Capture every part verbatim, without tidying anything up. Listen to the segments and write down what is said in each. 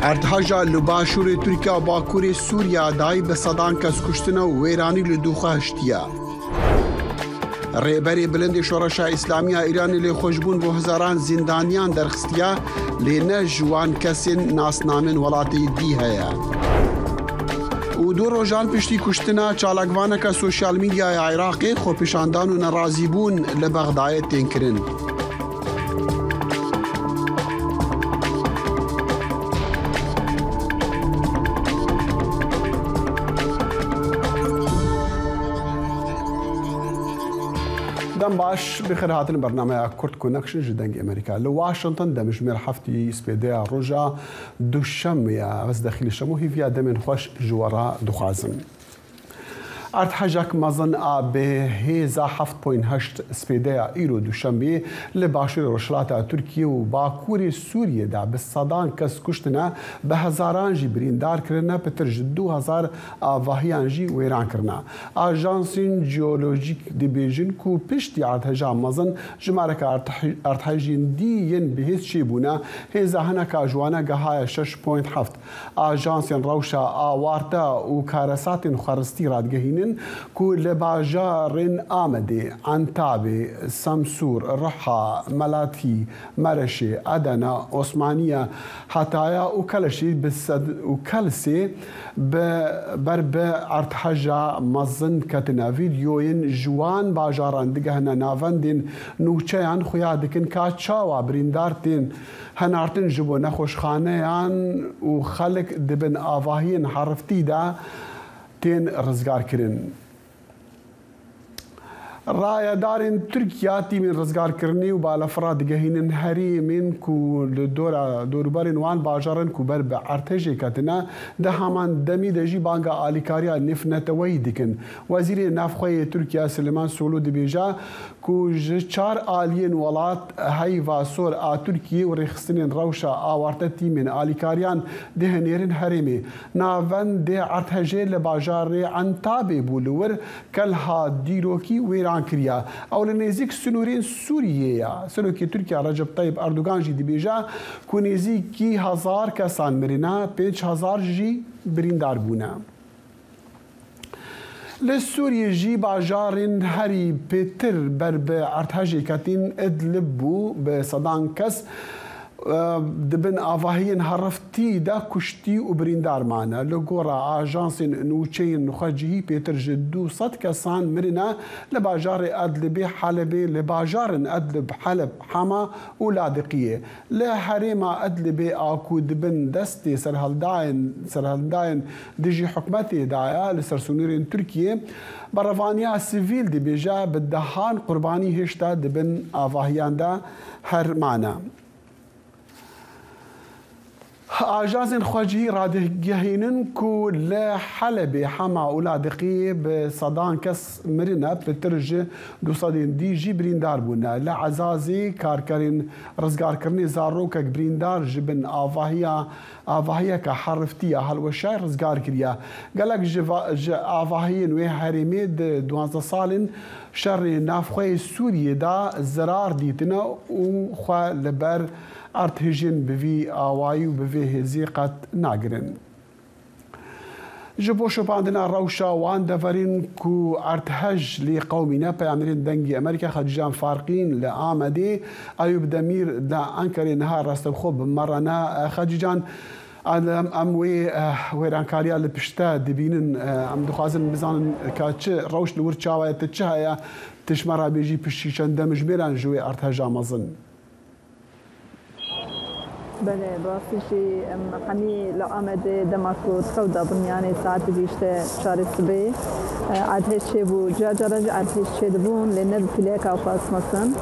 Erdheja li başûrê Tirkiye û bakurê Sûriye dayî bi sedan kes kuştine û wêranî li dû xwe hiştiye. Rêberê bilind ê Şoreşa Îslamî ya Îranê lê xwe ji bo hezaran zîndaniyan derxistiye, lê ne ji wan kesên nasnamên welatê dî heye. Û du rojan piştî kuştina çalakvaneke sosyal medyaya Iraqê, xwepêşandan û nerazîbûn li Bexdayê tên kirin. Dem baş, bi xêr hatin bernameya Kurd Connection ji Dengê Amerîka. Li Washington demjimêr heftê spêdeya roja Duşemê ye. Ez Dexîl Şemo hîviya demên xweş ji we re dixwazim. Erdhejek mezin a bi hêza heft point heşt spêdeya îro Duşemê li başûrê rojhilata Tirkiye û bakurê Sûriyê de bi sedan kes kuştine, bi hezaran jî birîndar kirine, pitir ji du hezar avahiyan jî wêran kirine. Ajansên jeolojîk dibêjin ku piştî erdheja mezin jimareke erdhe-, erdhejên dî yên bihêz çêbûne, hêza hineka ji wane gehaye şeş point heft. Ajansên rewşa awarte û karesatên xweristî radigehînin ku li bajarên Amedê, Entabê, Semsûr, Riha, Melatî, Mereşê, Edena, Osmaniye, Hetaya û Keleşê bi sed û Kelsê bi ber bi erdheja mezin ketine. Vîdyoyên ji wan bajaran digehine navendên nûçeyan, xuya dikin ka çawa birîndar tên henartin, ji bo nexweşxaneyan û xelk di bin avahiyên heriftî de tên rizgarkirin. Rayedarên Tirkiya tîmên rizgarkirinê û balafira digehînin herêmên ku li dora dorûberên wan bajarên ku ber bi erdhejê ketine, di heman demî de jî banga alîkariya nêvneteweyî dikin. Wezîrê Navxwe yê Tirkiya Silêman Soylu dibêje, ku ji çar aliyên welat, Heyva Sor a Tirkiyê û rêxistinên rewşa awarte tîmên alîkariyan dihênêrin herêmê. Navendê erdhejê li bajarê Entabê bû li wir kelha dîrokî wêran kiriye. Ew li nêzîk sinûrên Sûriyê ye. Serokê Tirkiye Recep Tayyip Erdogan jî dibêje ku nêzîkî hezar kesan mirine, pênc hezar jî birîndar bûne. Li Sûriyê jî bajarên herî pêtir ber bi erdhejê ketîn Idlib bû, bi sedan kes, e, di bin avahiyên heriftî de kuştî û birîndar mane. Li gora ajansên nûçeyên xwecihî, pêtir ji du sed kesan mirine li bajarê Idlibê, Helebê, li bajarên Idlib, Heleb, Hema û Ladiqiyê. Li herêma Idlibê a ku di bin destê serhildayên, serhildayên dijî hikûmetê de ye, li ser sinûrên Tirkiyê, berevaniya sivîl dibêje bi dehan qurbanî hêşta di bin avahiyan de her mane. Ajansên xwecihî radigehînin ku li Helebê, Hema û Ladiqiyê bi sedan kes mirine, pitir ji du sedên dî jî birîndar bûne. Li Ezazê karkerên rizgarkirinê zarokek birîndar ji bin avahiya, avahiyeke heriftî ya hilweşayî rizgar kiriye. Gelek ji va-, ji avahiyên wê herêmê di duwazdeh salên şerê navxweyê Sûriyê de zirar dîtine û xwe li ber erdhêjên bi vî awayî û bi vê hêzî qet nagirin. Ji bo şopandina rewşa wan deverên ku erdhej lê qewimîne, peyamnêrên Dengê Amerîka Xecîcan Farqîn li Amedê, Eyûb Demîr li Enkerê niha rastevxwe bi me re ne. Xecîcan, em, em wê, eh, wêrankariya li pişt te dibînin. Eh, em dixwazin bizanin ka çi rewş li wir çawa ye, tu çi heye, tu ji me re bêjî piştî çend demjimêran ji wê erdheja mezin? Belê, bi rastî jî em hemî li Amedê dema ku xew dabûn, yanî saetê bîşte çarê sibê, e, erdhêj çêbû. Cara cara jî erdhêj çêdibûn, lê ne bi pîleyeka wisa mezin.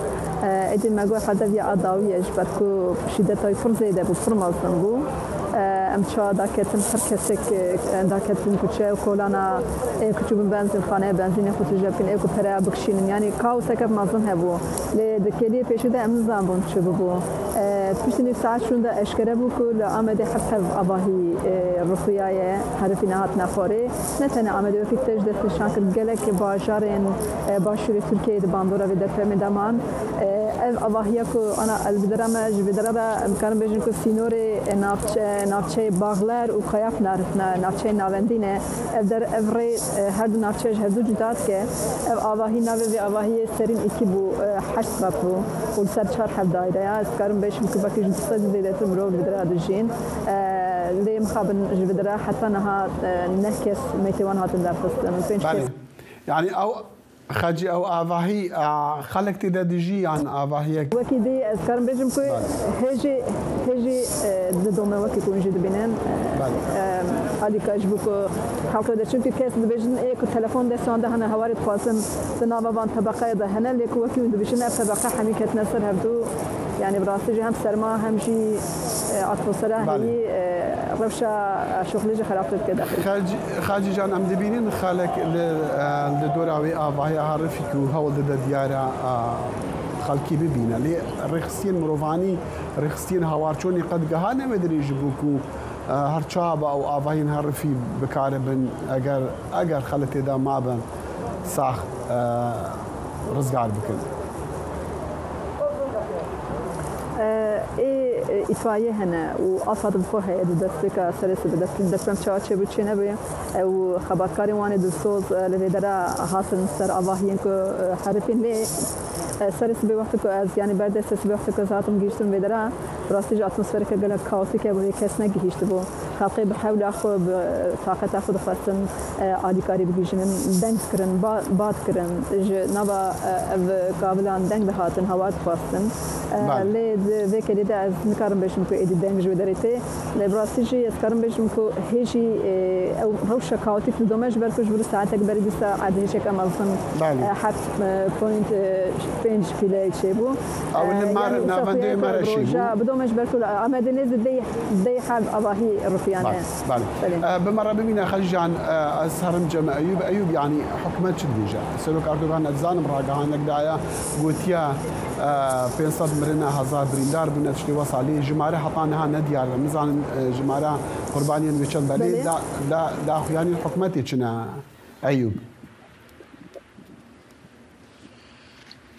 E, êdî me got hedev ya a dawî ye, ji ber ku şîdeta wî pir zêde bû, pir mezin bû. E, em çawa daketin, her kesek, e, daketin kuçe û kolana ê ku çûbûn benzînxaneyê, benzînê xwe tije bikin, ê ku pereya bikişînin. Yanî kaoseke mezin hebû. Lê di kêliyê pêşî de em nizanbûn çi bibû. E, Piştî nîv saet şûnde eşkere bû ku li Amedê heft hev avahî, e, ruxiyaye, herifî nehatine xwarê. Ne tenê Amedê, wekî te ji dest nîşan kir, gelek bajarên, e, başûrê Tirkiyeyê di bandora vê depremê de man. E, ev avahiya ku ana elbidera me, ji vê dera de em karin bêjin ku sînorê, e, navçe-, navçeyê Baxler û Kayapınar, na-, navçeyên navendî ne. Ev der, ev rê, e, her du navçeya ji hevdu cuda dike. Ev avahî, navê vê avahiyê Serîn îkî bû, e, heşt qat bû û li ser çar heb daîre ya. Ez dikarim bêjim ku belkî ji du sed zêdetir mirov li vê dera dijîn. E, lê mixabin ji vê dera heta niha, e, neh kes meytê wan hatin derxistin. Pênc Belê. kes. Yani ew Xecî, ew avahî, a, xelek tê de dijî yan avahiyek? Wekî dî ez karim bêjim ku Belê. hêjî, hêjî, e, didome wekî ku hûn jî dibînin. E, Belê. e, alîkar ji bo ku xelk de, çimkî kes dibêjin ê ku telefon destê wan de hene, hewarê dixwazin di nava van tebeqeya de hene, lê ku wekî hûn dibêjin ev tebeqe hemî ketine ser hevdû. Yani bi rastî jî hem serma hem jî, e, atmosfera Belê. heyî, e, rewşa şoxlê jî xerab dike daxil. Xecî, Xecî can, em dibînin xelek li, e, li dora wê avahiya herifî ku hewl dide diyara, e, xelkî bibîne. Lê rêxistiyên mirovanî, rêxistiyên hawarçonî qet gihane wê derê ji bo ku, e, her çawa be ew avahiyên herifî bikaribin, eger, eger xelek tê de mabe sax, e, rizgar bikin. Ê, ê, îtfaiye hene û AFAD bi xwe heye di destpêka serê sibe. Dest-, deprem çawa çêbû çê nebûye. Ew xebatkarên wan ê dilsoz, e, li vê dera hatin ser avahiyên ku, e, herifîn lê, e, serê sibê wextê ku ez, yanî berdê serê sibê wextê ku ez hatim gihîştim vê dera, bi rastî jî atmosfereke gelek kaotîk e, bo hê kes negihîştibû. Xelkê bi hewla xwe, bi taqeta xwe dixwestin, e, alîkarî bigihîjin, deng dikirin, ba-, ba dikirin, ji nava, e, ev kavilan deng dihatin, hewa dixwestin. E, Belê. Lê di vê kerê de ez nikarim bêjim ku êdî deng ji wê derê tê. Lê bi rastî jî ez karim bêjim ku hê jî, e, ew rewşa kaotîk didome, ji ber ku ji vir saetek berî dîsa erdhêjeke mezin, Belê. e, heft, e, point pênc pîleyê çêbû. Ew li E, mar, yanî wisa navendeyê xuya mar ku eşî bû. roja bidome, ji ber ku Amedê nêzî deh, deh heb avahî rûpiyane. Belê, belê. Belê. E, bi me re bimîne Xecî can, e, ez herim cem Eyûb. Eyûb, yanî hikûmet çi dibêje? Serok Erdogan, ez dizanim, ragihandek daye, gotiye, e, pênc sed mirine, hezar birîndar bûne, tiştê wesa, lê jimare heta niha nediyar e. Nizanin, e, jimara qurbaniyên wê çend be. Lê Belê. da, da, daxuyaniyên hikûmetê çi ne, Eyûb?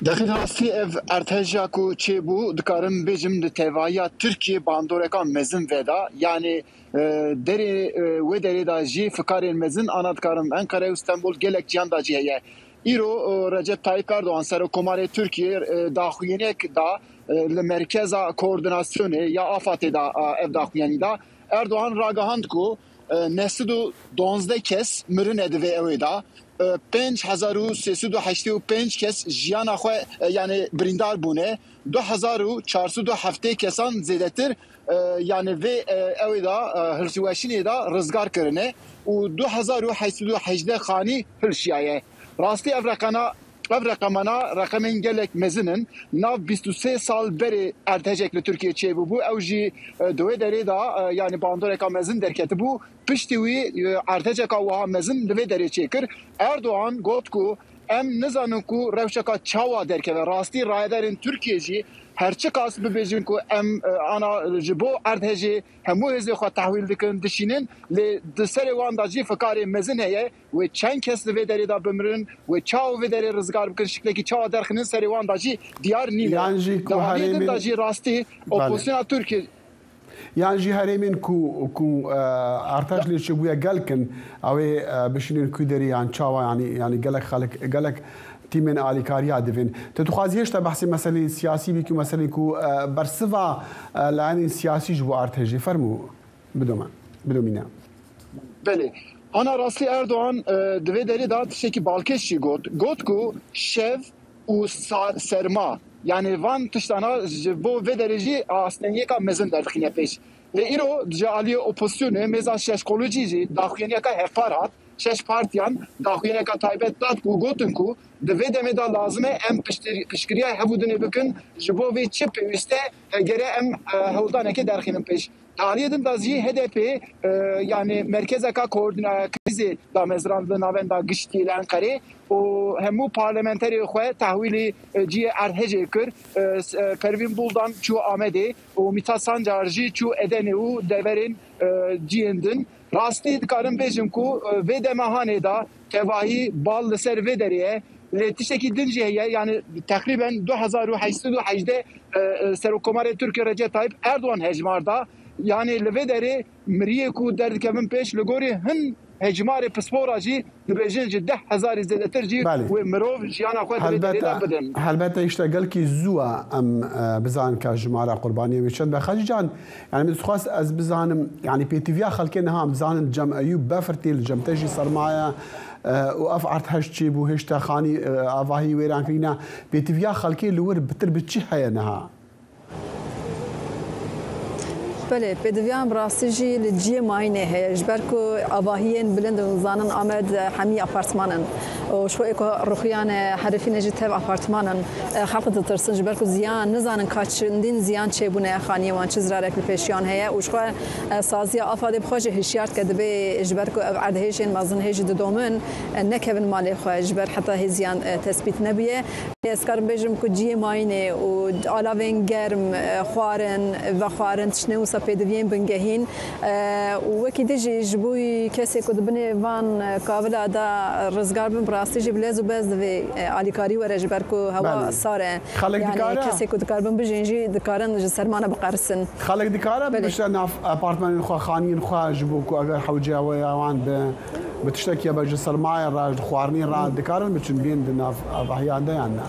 Dexî rastî ev erdheja ku çêbû, dikarim bêjim di tevahiya Tirkiyê bandoreka mezin veda. Yanî, e, derê, e, wê derê de jî fikarên mezin ana dikarim Enqere û Stenbol gelek ciyan de jî heye. Îro, e, Recep Tayyip Erdogan, Serokkomarê Tirkiyê, e, daxuyaniyek da, e, li merkeza koordinasyonê ya AFADê da, e, ev daxuyanî da. Erdogan ragihand ku, e, neh sed û duwazdeh kes mirine di vê ewê da. E, pênc hezar û sê sed û heştê û pênc kes jiyana xwe, e, yani birîndar bûne. Du hezar û çar sed û heftê kesan zêdetir, e, yani vê, e, ewê da, e, hilsîweşînê da rizgar kirine û du hezar û heşt sed û hejdeh xanî hilşiyaye. Rastî ev reqena, ev reqemana reqemên gelek mezin in. Nav bîst û sê sal berê erdhejek li Tirkiyê çêbûbû. Ew jî, e, di wê derê de, e, yani bandoreka mezin derketibû. Piştî wî, e, erdhejeka wiha mezin li vê derê çêkir. Erdogan got ku em nizanin ku rewşeka çawa derkeve. Rastî rayedarên Tirkiyê jî her çiqas bibêjin ku em, e, ana ji bo erdhejê hemû hêzên xwe tehwîl dikin, dişînin, lê di serê wan de jî fikarê mezin heye. Wê çend kes li vê derê de bimirin, wê çawa vê derê rizgar bikin, şiklekî çawa derxînin, serê wan de jî diyar nîne. Yan jî ku Di aliyê din herêmên de jî rastî Belê. opozisyona Tirkiyê Yan jî herêmên ku, ku, e, artej lê çêbûye gelk in, ew ê, e, bişînin ku derê yan çawa, yanî, yanî gelek xelk, gelek tîmên alîkariya divên. Te dixwazî hêşta behsê meseleyên siyasî bikî, meseleyên ku, e, bersiva, e, layenên siyasî ji bo artejê. Fermû, bidome, bidomîne. Belê. Ana rastî Erdogan, e, di vê derê de tiştekî balkêş jî got. Got ku şev û sa-, serma, yani van tiştana ji bo vê derê jî astengiyeka mezin derdixîne pêş. Lê îro ji aliyê opozisyonê mêza şeş qolûcî jî daxuyaniyeka hevpar hat. Şeş partiyan daxuyaniyeka taybet dat ku gotin ku di vê demê de lazim e em piştir-, piştgiriya hevûdinê bikin, ji bo vê çi pêwîst e, e, gere em, e, hewldanekê derxînin pêş. Aliyê din de jî H D P, e, yani merkezeka koordîna krîzê damezrand li navenda giştî li Enqerê û hemû parlamenterê xwe tehwîlî, e, cihê erdhejê kir. E, s-, e, Pervîn Buldan çû Amedê û Mîta Sancar jî çû Edenê û deverên, e, cihên din. Rastî dikarim bêjim ku, e, vê dema hanê de tevahî bal li ser vê derê ye. Lê tiştekî din jî heye, yani teqrîben du hezar û heşt sed û hejdeh, e, e, Serokkomarê Tirkiyê Recep Tayyip Erdogan hejmar da. Yani li vê derê miriyê ku derdikevin pêş, li gorî hin hejmarê pispora jî dibêjin ji deh hezarî zêdetir jî Belê. wê mirov jiyana xwe di vê derê de bidin. Helbete îşte gelkî zû e em, e, bizanin ka jimara qurbaniyê wê çend be. Xacî Can, yani min dixwest ez bizanim, yani pêtiviya xelkê niha em dizanin cem Eyûb befir tê, li cem te jî sermaye, e, û ev erdhej çêbû, hêşta xanî, e, avahî wêran kirîne. Pêtiviya xelkê li wir bitir bi çi heye niha? Belê, pêdiviyan bi rastî jî li ciyê mayînê heye, ji ber ku avahiyên bilind in, zanin Amed, e, hemî apartman in. Û ji xwe êko rixuyane herifîne jî tev apartman in. E, xelk ditirsin, ji ber ku ziyan nizanin ka çindîn ziyan çêbûne, xaniyê wan çi zirarek li pêşiyan heye. Û ji xwe, e, saziya AFADê bi xwe jî hişyar dike, dibê ji ber ku ev erdhêjên mezin hê jî didomin, e, nekevin malê xwe, ji ber heta hê ziyan, e, tespît nebûye. Ez karim bêjim ku cihê mayînê û alavên germ, e, xwarin, vexwarin, tiştine wisa pêdiviyên bingehîn, e, û wekî din jî ji bo kesê ku di binê van, e, kavila de rizgar bin, bi rastî jî bi lez û bez divê, e, alîkarî were, ji ber ku hewa Belê. sar e. Xelk Yani dikare? kesê ku dikarbin bijîn jî dikarin ji sermana biqerisin. Xelk dikare Belê. bişte nav apartmanên xwe, xaniyên xwe, ji bo ku eger hewce heweya wan bi, bi tiştekî ya be ji sermayê re, ji xwarinê re dikarin biçin bên di nav avahiyan de yan ne?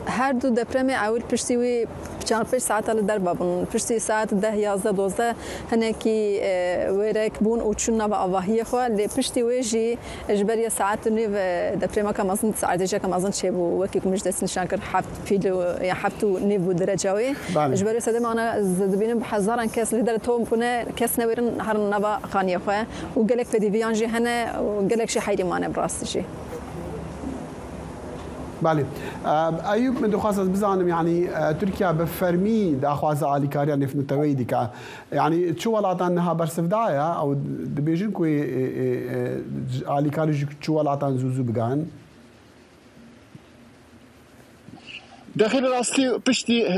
Her du depremê ewil piştî wî çar pênc saeta li derve bûn. Piştî saet deh, yazdeh, dozdeh hinekî, e, wêrek bûn û çûn nava avahiyê xwe. Lê piştî wê jî ji ber yê saet û nîv, e, deprêmeke mezin, erdhêjeke mezin çêbû. Wekî ku min ji dest nîşan kir, heft pîl û, ya heft û nîv bû dereca wê. Belê. Ji ber wê sedema ana ez dibînim bi hezaran kes li derê tom bûne, kes newêrin herin nava xaniyê xwe û gelek pêdîviyan jî hene û gelek jî heyrî mane bi rastî jî. Belê. E, Eyûb, min dixwest ez bizanim, yanî, e, Tirkiye bi fermî daxwaza alîkariya nêvneteweyî dike. Yanî çi welatan niha bersiv daye? Ew dibêjin ku ê, ê, ê, ê, alîkarî ji çi welatan zû zû bigehin? Dexî li rastî piştî, e,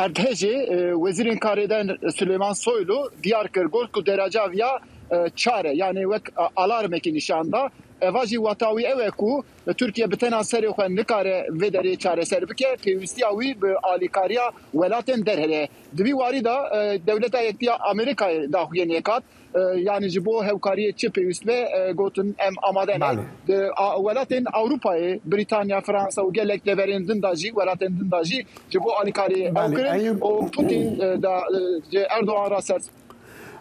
erdhejê, e, Wezîrên Karê de Süleyman Soylu diyar kir, got ku dereca viya, e, çar e. Yani wek, e, alarmekî nîşan da. Eva jî weta wî ew e ku Tirkiye bi tena serê xwe nikare vê derê çareser bike, pêwîstiya wî bi alîkariya welatên derve heye. Di vî warî de, e, Dewleta Yektiya Amerîkayê daxuyê nêkat. E, yani ji bo hevkariyê çi pêwîst be, e, gotin em amade ne. Belê. Di, a, welatên Ewropayê, Brîtanya, Fransa û gelek deverên din de jî, welatên din de jî ji bo alîkariyê ew Belê, kirin Eyûb. û Putin, e, da, e, ji Erdogan re ser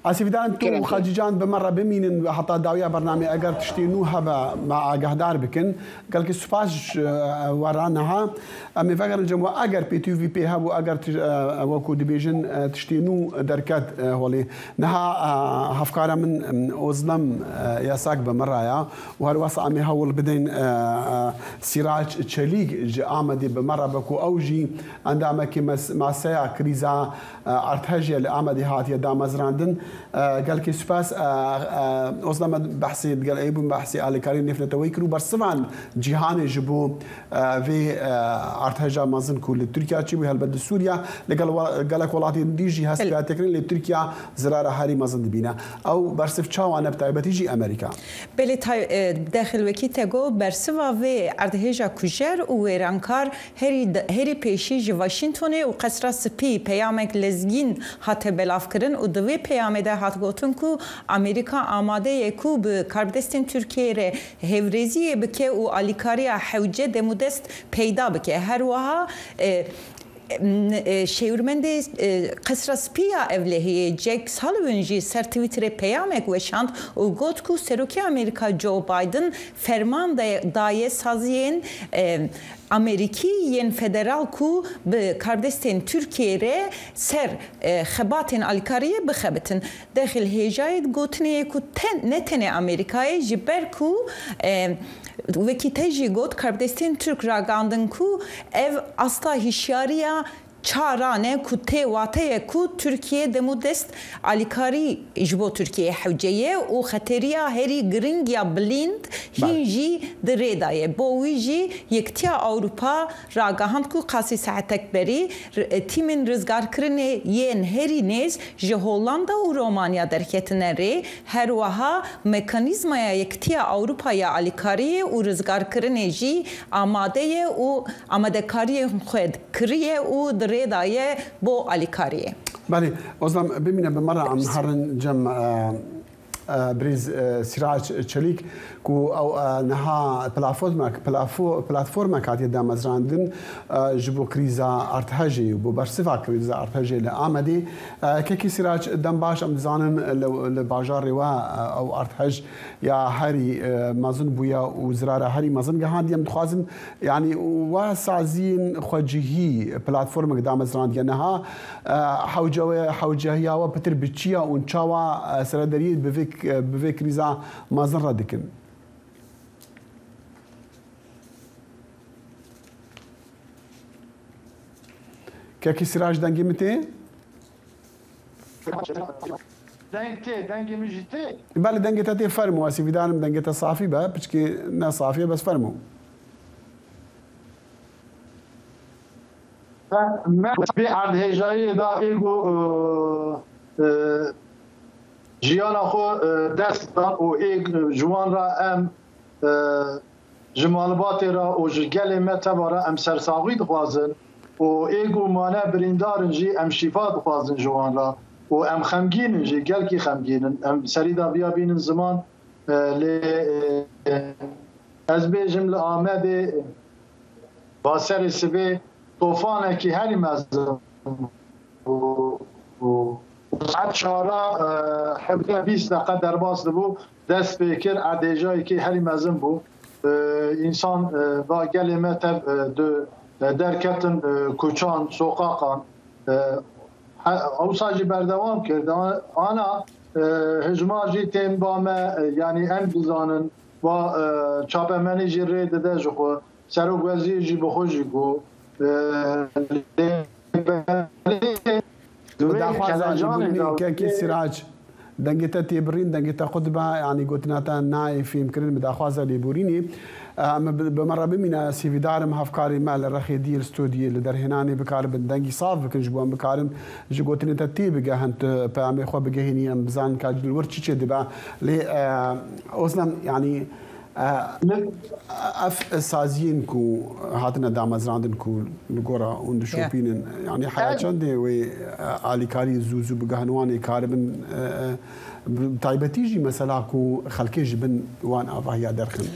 Asîfdan, tu û Kerem. Xacîcan bi me re bimînin heta dawiya bernamê, eger tiştê nû hebe me agehdar bikin. Gelkî spas ji, e, we re niha. Em ê vegerin cem we, eger pêtûvî pê hebû, eger tij-, e, wekû dibêjin, e, tiştê nû derket, e, holê. Niha, e, hevkara min, em, Ozlem, e, Yasak bi min re ya û her wesa em ê hewl bidin, e, e, Sîrac Çelîk ji Amedê bi me re be ku ew jî endamekî mes-, maseya krîza, e, erdhejê li Amedê hatiye damezrandin. E, gelkî spas, e, e, Ozlem, me behsê, digel Eyûb behsê alîkariyên nêvneteweyî kir û bersivan cîhanê ji bo, e, vê, e, erdheja mezin ku li Tirkiye çêbû, helbet li Sûriye, li gel we-, gelek welatên dî jî hest Belê. pêya têkirin, lê Tirkiye zirara herî mezin dibîne. Ew bersiv çawa ne, bi taybetî jî Amerîka? Belê, tay-, e, dexil wekî te got, bersiva vê erdhêja kujer û wêrankar herî de-, herî pêşî ji Washingtonê û Qesra Spî peyamek lezgîn hate belavkirin û di vê peyamê de hat gotin ku Amerîka amade ye ku bi karbidestên Tirkiyeyê re hêvrêziyê bike û alîkariya hewce demûdest peyda bike. Her wiha, e, e, şêwirmendê, e, Qesra Spî ya ewlehiyê Jake Sullivan jî ser Twitterê peyamek weşand û got ku Serokê Amerîka Joe Biden ferman da-, daye saziyên, e, Amerîkî yên federal ku bi karbidestên Tirkiyeyê re ser, e, xebatên alîkariyê bixebitin. Dexil hêjayê gotinê ye ku ten-, ne tenê Amerîkayê, ji ber ku, e, wekî te jî got, karbidestên Tirk ragandin ku ev asta hişyariya Çaran e ku tê wateye ku Tirkiye demûdest alîkarî ji bo Tirkiyeyê hewce ye û xeteriya herî giring ya bilind hîn jî di rê de ye. Bo wî jî Yekitiya Ewropa ragihand ku qasî saetek berî r-, tîmên rizgarkirinê yên herî nêz ji Hollanda û Romanya derketine rê. Her wiha mekanîzmaya Yekitiya Ewropa ya alîkariyê û rizgarkirinê jî amade ye û amadekariyên xwe kiriye û di rê de ye bo alîkariyê. Belê, Ozlem, bimîne bi me re, em herin cem, e, e, birêz, e, Sîrac Çelîk, ku ew, e, niha platformek, platfo-, platformek hatiye damezrandin, e, ji bo krîza erdhejê û bo bersiva krîza erdhejê li Amedê. E, kekî Sîrac, dem baş, em dizanin li, li bajarê we, e, ew erdhej ya herî, e, mezin bûye û zirara herî mezin gihandiye. Em dixwazin, yanî, we saziyên xwecihî platformek damezrandiye niha, e, hewce we, hewcehiya we pitir bi çi ye û çawa, e, serederiyê bi vê, bi vê krîza mezin re dikin? Kekî Sîrac, dengê min tê? Deng tê, dengê min jî tê. Belê, dengê te tê, fermo. Ez hîvîdarim dengê te safî be, piçkî ne safî ye, bes fermo. Me vê erdhêjayê de ê ku, e, e, jiyana xwe, e, dest dan û ê ji wan re em, e, ji malbatê re û ji gelê me teva re em sersaxî dixwazin û ê ku mane birîndar in jî em şîfa dixwazin ji wan re û em xemgîn in jî, gelkî xemgîn in. Em serî daviya bînin ziman, e, lê, e, ez bêjim li Amedê, e, baserê sibê tofanekî herî mezin bû û, û saet çara, e, hevdeh bîst deqe derbas dibû, dest pê kir, erdhêjayekî herî mezin bû. E, însan, e, va gelê me tev, e, di, e, derketin, e, kuçan, soqaqan. E, he-, ewsa jî berdewam kir. De-, ana, e, hejmar jî tên ba me, e, yanî em dizanin, va, e, çapemenî jî rê dide ji xwe. Serok Wezîr jî bi xwe jî got, e, lê belê Bi daxwaza lêborînê, kekê Sîrac, dengê te tê birîn, dengê te qut be, yanî gotina te nayê fêhmkirin, bi daxwaza lêborînê. Em bi, bi me re bimîne, ez hîvîdar im hevkarê me li rexê dî, li stûdiyê, li derhênanê bikaribin dengî saf bikin, ji bo em bikarin ji gotinê te tê bigehin, tu peyamê xwe bigehînî, em bizanin ka ji li wir çi çêdibe. Lê, e, Ozlem, yanî, E, ev saziyên ku hatine damezrandin ku li gora hûn dişopînin, yanî heya çendê wê, e, alîkarî zû zû bigehin wan ê karibin, e, e, bi taybetî jî mesela ku xelkê ji bin wan avahiya derxin?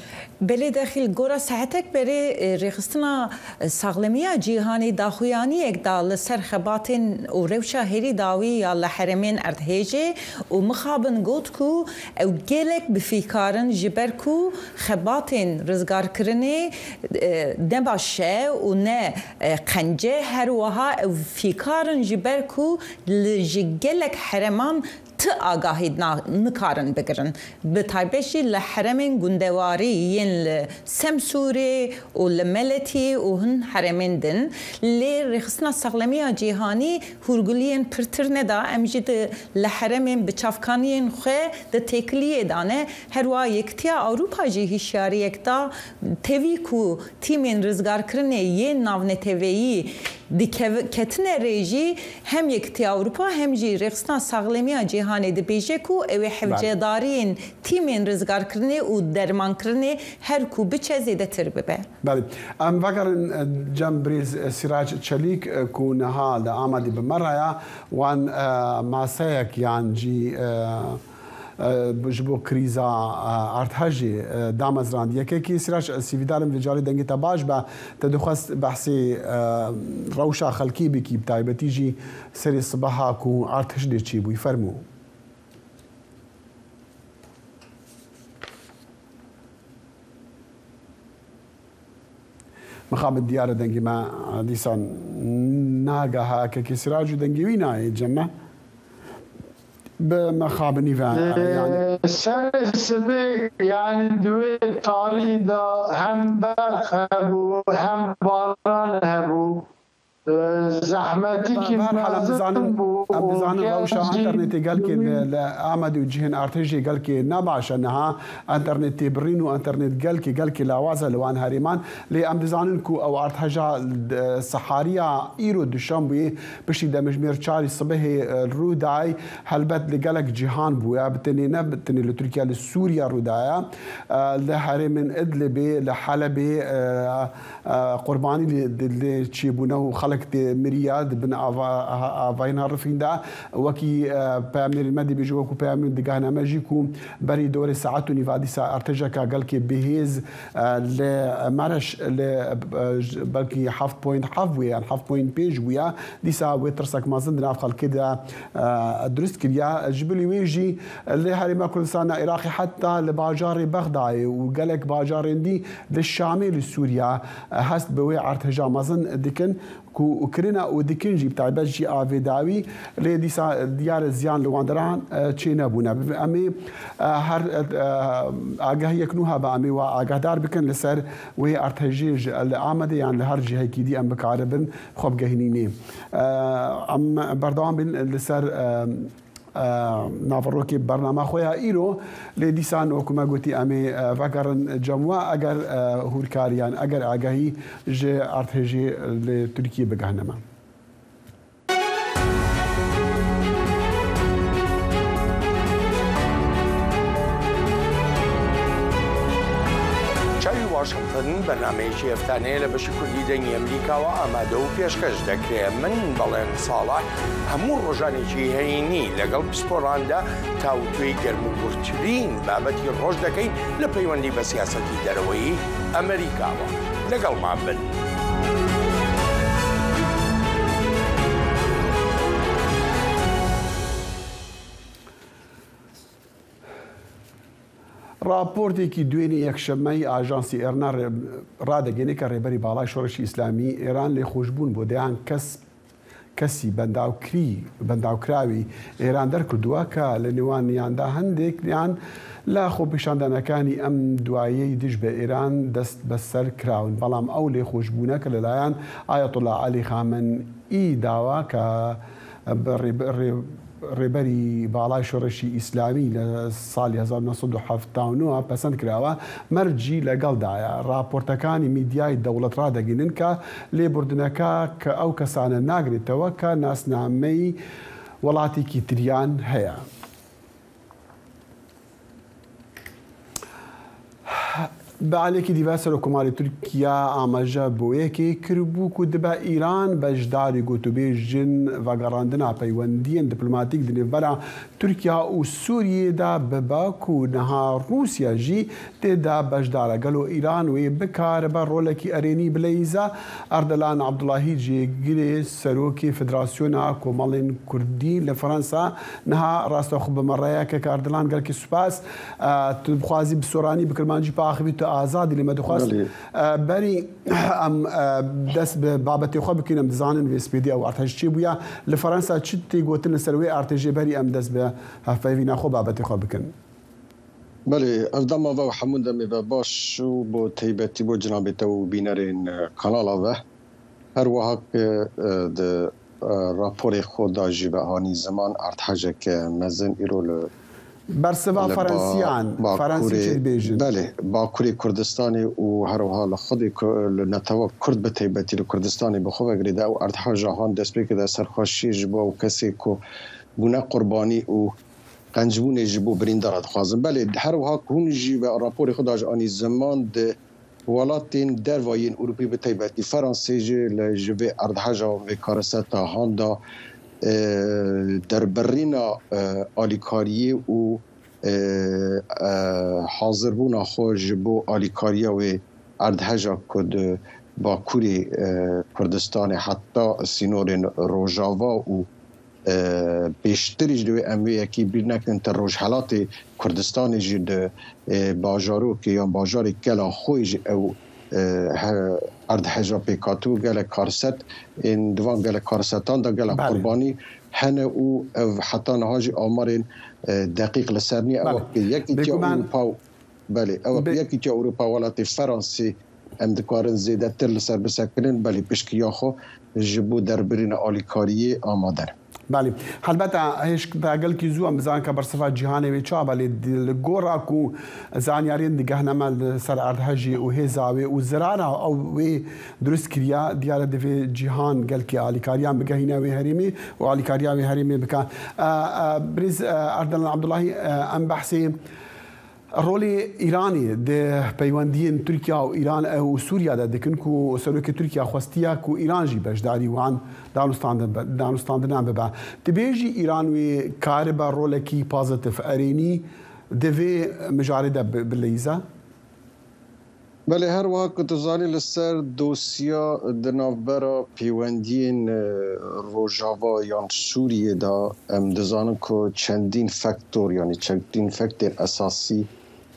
Belê dexîl, gora saetek berê, e, rêxistina Saxlemiya Cîhanî daxuyaniyek da li ser xebatên û rewşa herî dawî ya li herêmên erdhêjê û mixabin got ku ew gelek bi fîkar in, ji ber ku xebatên rizgarkirinê, e, ne baş e û ne, e, qenc e, her wiha ew fîkar in ji ber ku li ji gelek herêman ti agahî na-, nikarin bigirin. Bi taybet jî li herêmên gundewarî yên li Semsûrê û li Meletî û hin herêmên din. Lê Rêxistina Saxlemiya Cîhanî hûrguliyên pirtir neda. Em jî di, li herêmên bi çavkaniyên xwe di têkiliyê de ne. Her wiha Yekitiya Ewropa jî hişyariyek da, tevî ku tîmên rizgarkirinê yên navneteweyî dikeve-, ketine rê jî hem Yekitiya Ewropa hem jî Rêxistina Saxlemiya Cîhanê dibêje ku ew ê Belê. hewcedariyên tîmên rizgarkirinê û dermankirinê her ku biçe zêdetir bibe. Belê. Em vegerin, e, cem birêz, e, Sîrac Çelîk, e, ku niha li Amedê bi me re ya, wan, e, maseyek yan jî, e, e, ji bo krîza, e, erdhejê, e, damezrand. Yekekî Sîrac, ez hîvîdar im vê carê dengê te baş be. Te dixwest behsê, e, rewşa xelkê bikî, bi taybetî jî serê sibeha ku erdhej lê çêbûyî. Fermû. Mixabin diyar e dengê me dîsan nageha kekê Sîrac û dengê wî nayê cem me. Bi mixabinî ve, yanî. Serê sibê, yanî di wê tarî de hem berf hebû, hem baran hebû. Zehmetîkî Be-, berhal em mezin dizanin, bû em û dizanin rewşa gelkî enternetê gelkê li, li Amedê û cihên artêşê gelkê ne baş e niha. Enternetê birîn û enternet gelkê, gelkê lawaz e li wan herêman. Lê em dizanin ku ew artêşa, e, sihariya îro duşembûyê piştî demjimêr çarî sibehê, e, rû day. Helbet li gelek cîhan bûye, bi tenê ne bi tenê li Tirkiye, li Sûriye rû daye. E, li herêmên Idlibê, li Helebê, e, e, qurbanî lê, lê çêbûne û xelk tê miriye di bin ava-, avayên herifîn de. Wekî, e, peyamnêrên me dibêjin, wekî peyamnêr digehne me jî ku berî dorê saet û nîva dîsa artêşeka gelkê bihêz, e, li Mereş, li, e, j-, belkî heft point heft bûye, yan heft point pênc bûye. Dîsa wê tirsek mezin di nav xelkê de, e, durust kiriye. Ji bilî wê jî li Herêma Kurdistana Iraqê heta li bajarê Bexdayê û gelek bajarên dî li Şamê, li Sûriye, e, hest bi wê artêşa mezin dikin ku kirine û dikin jî, bi taybet jî avê dawî, lê dîsa diyar e ziyan li wan deran, e, çênebûne. Em ê, e, her, e, agahiyek nû hebe, em ê we agahdar bikin li ser wê artêşê ji, li Amedê yan li her cihekî dî em bikaribin xwe bigehînînê. E, em berdewam bin li ser, e, e, naverokê bernama xwe ya îro, lê dîsan wekû me gotî em ê, e, vegerin cem we eger, e, hûrkariyan, eger agahî ji artêşê li Tirkiyê bigehne me. چاوی واشنگتن، بەرنامەیەکی هەفتانەیە لە بەشی کوردی دەنگی ئەمریکاوە ئامادە و پێشکەش دەکرێت. من بەڵێن ساڵح هەموو ڕۆژانێکی هەینی لەگەڵ پسپۆراندا تاوتوێی گەرموگوڕترین بابەتی ڕۆژ دەکەین لە پەیوەندی بە سیاسەتی دەرەوەی ئەمریکاوە. لەگەڵمان بن. راپۆرتێکی دوێنێ یەکشەممەی ئاژانسی ئێرنا ڕێ-، ڕادەگەێنێ کە ڕێبەری باڵای شۆڕشی ئیسلامی ئێران لێخۆشبوون بۆ دەیان کەس، کەسی بەنداوکری-، بەنداوکراوی ئێران دەرکردووە کە لە نێوانیاندا هەندێکیان لە خۆپیشاندانەکانی ئەم دواییەی دژ بە ئێران دەست بەسەر کراون، بەڵام ئەو لێخۆشبوونە کە لەلایەن ئایەتوڵا عەلی خامنەئی داوە کە بە ڕێ-، ڕێ-، ڕێبەری باڵای شۆڕشی ئیسلامی لە ساڵی هەزار و نۆ سەد و حەفتا و نۆ پەسەند کراوە، مەرجی لەگەڵدایە. راپۆرتەکانی میدیای دەوڵەت ڕادەگەێنن کە لێبوردنەکە کە ئەو کەسانە ناگرێتەوە کە ناسنامەی وڵاتێکی تریان هەیە. بە ئالێکی دیڤای سەرۆککۆماری تورکیا ئاماژە بۆ یەکێ کردبوو کو دبە ئیران بەشداری گوتوبێژن ڤەگەڕاندنا پەیوەندیەن دپلۆماتیک دنێڤەرا تورکیا و سووریەدا ببە کو نەها ڕووسیا ژی تێدا بەشدارە. گەلۆ ئیران وێ بکارە بە ڕۆلەکی ئەرێنی بلەیزە؟ ئەردەلان عەبدوڵاهی جێگرێ سەرۆکی فدراسیۆنا کۆمەڵێن کوردی لە فەرەنسا نها ڕاستەخۆ بمە ڕێیەکە کە ئەردەلان گەلکی سوپاس. ئە، تو بخوازی بسۆرانی بکرمانجی پاخبی تو ئازادی لە مەدوخواست. بەڵێ. ئە، بەری ئەم، ئە، دەست بە بابەتی خۆ بکەینم دزانن وێسپێدی ئەو ئارتەش چی بووە لە فەرەنسا چ تێگوتن لەسەر وێ ئارتێژێ بەری ئەم دەست بە هەفەیوی ناخۆ بابەتی خۆ بکەن. بەێ، ئەف دەما ڤە و هەموو دەمێ ڤە باش و بۆ تەیبەتی بۆ جنابێتە و بینەرێن، ئە، کەناڵا ڤە. هەر وەها ک، ئە، دە، ئە، راپۆرێ خۆ دا ژی ڤە هانی زمان ئارتحەژەکە مەزن ئیرۆ لە بەرسڤا لە با-، فەرەنسیان، فەرەنسی باکوورێ، چی دبێژن؟ بەێ، باکوورێ کوردستانی و هەروەها لە خودێ کو-، لە نەتەوە کورد بە تەیبەتی لە کوردستانی بخۆ ڤەگرێدا و ئارتحەژە هان دەست پێ کردە سەرخوەشی ژی بۆ ئەو کەسێ کو بوونە قوربانی و قەنجبوونێ ژی بۆ بریندارە دخوازن. بەێ، هەروەها کو هون ژی ڤە راپۆرێ خۆ دا ژی ئانی زمان دە وڵاتێن دەرڤایین ئوروپی بە تەیبەتی فەرەنسێ ژی لە ژی ڤێ ئەردهەژا ڤێ کارەسەتا هاندا، ئە، دەربڕینا، ئە، ئالیکاریی و، ئە، ئە، حازربوونا خۆ ژی بۆ ئالیکاریی وێ ئەردهەژا کو دە باکوورێ، ئە، کوردستانی حتا سینۆرێن ڕۆژاڤا و ئە، پێشتریش دەوێ ئەم وێ یەکی بیر نەکەن تە ڕۆژهەڵاتی کوردستانی ژی دە، ئە، باژارۆکێ یان باژارێ گەلا خۆی ژی ئەو، ئە، هە-، ئەرد هەژا پێکاتوو گەلە کارسەت، ئێن دوان گەلە کارسەتان دا گەلە بەێ. قوربانی هەنە و ئەو حتا نها ژی ئامارێن، ئە، دەقیق لەسەر نیە. ئەوە بەێ. یەکی تیا بێگومان ئەوروپا و، بەێ، ئەوە بێ- یەکی تیا ئەوروپا وڵاتی فەرەنسی em dikarin zêdetir li ser bisekinin, belê piştgiya xwe ji bo derbirîna alîkariyê amade ne. Belê. Helbet, hêşta gelkî zû em bizanin ke bersiva cîhanê wê çawa, belê di-, li gora ku zanyariyên digehne me li ser erdhejê û hêza wê û zirara ew wê dirust kiriya, diyar e divê cîhan gelkî alîkariyan bigehîne wê herêmê û alîkariya wê herêmê bike. E, e, Birêz, e, Erdelan Abdullahî, e, em behsê rolê Îranê di peywendiyên Tirkiye û Îran, e, û Sûriye de dikin ku serokê Tirkiye xwestiye ku Îran jî beşdarî wan danûstandin be-, danûstandinan bibe. Dibêjî Îran wê karibe rolekî pozitif, erênî di vê mijarê de bi-, bileyze? Belê, her wiha ku tu zanî, li ser dosya di navbera pêwendiyên, e, Rojava yan Sûriyê de, em dizanin ku çendîn faktor, yanî çendîn fektên esasî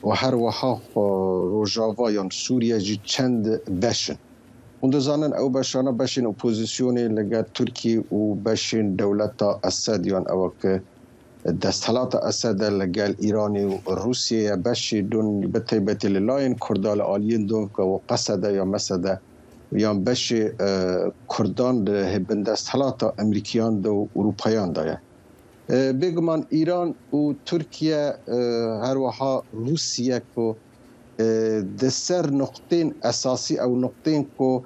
û her wiha xwe Rojava yan Sûriye jî çend beş in. Hûn dizanin ew beşana beşên opozisyonê li gel Tirkî û beşên dewleta Esed yan ew ke desthilata Esed e li gel Îranê û Rûsiyê ye, beşê din bi taybetî li layên Kurda li aliyên din ke û Qesede ya Mesede yan beşê, e, Kurdan di bindesthilata Emerîkiyan de û Ewropayan de ye. E, bêguman Îran û Tirkiye, e, her wiha Rûsiye ku, e, di ser nuqtên esasî ew nuqtên ku,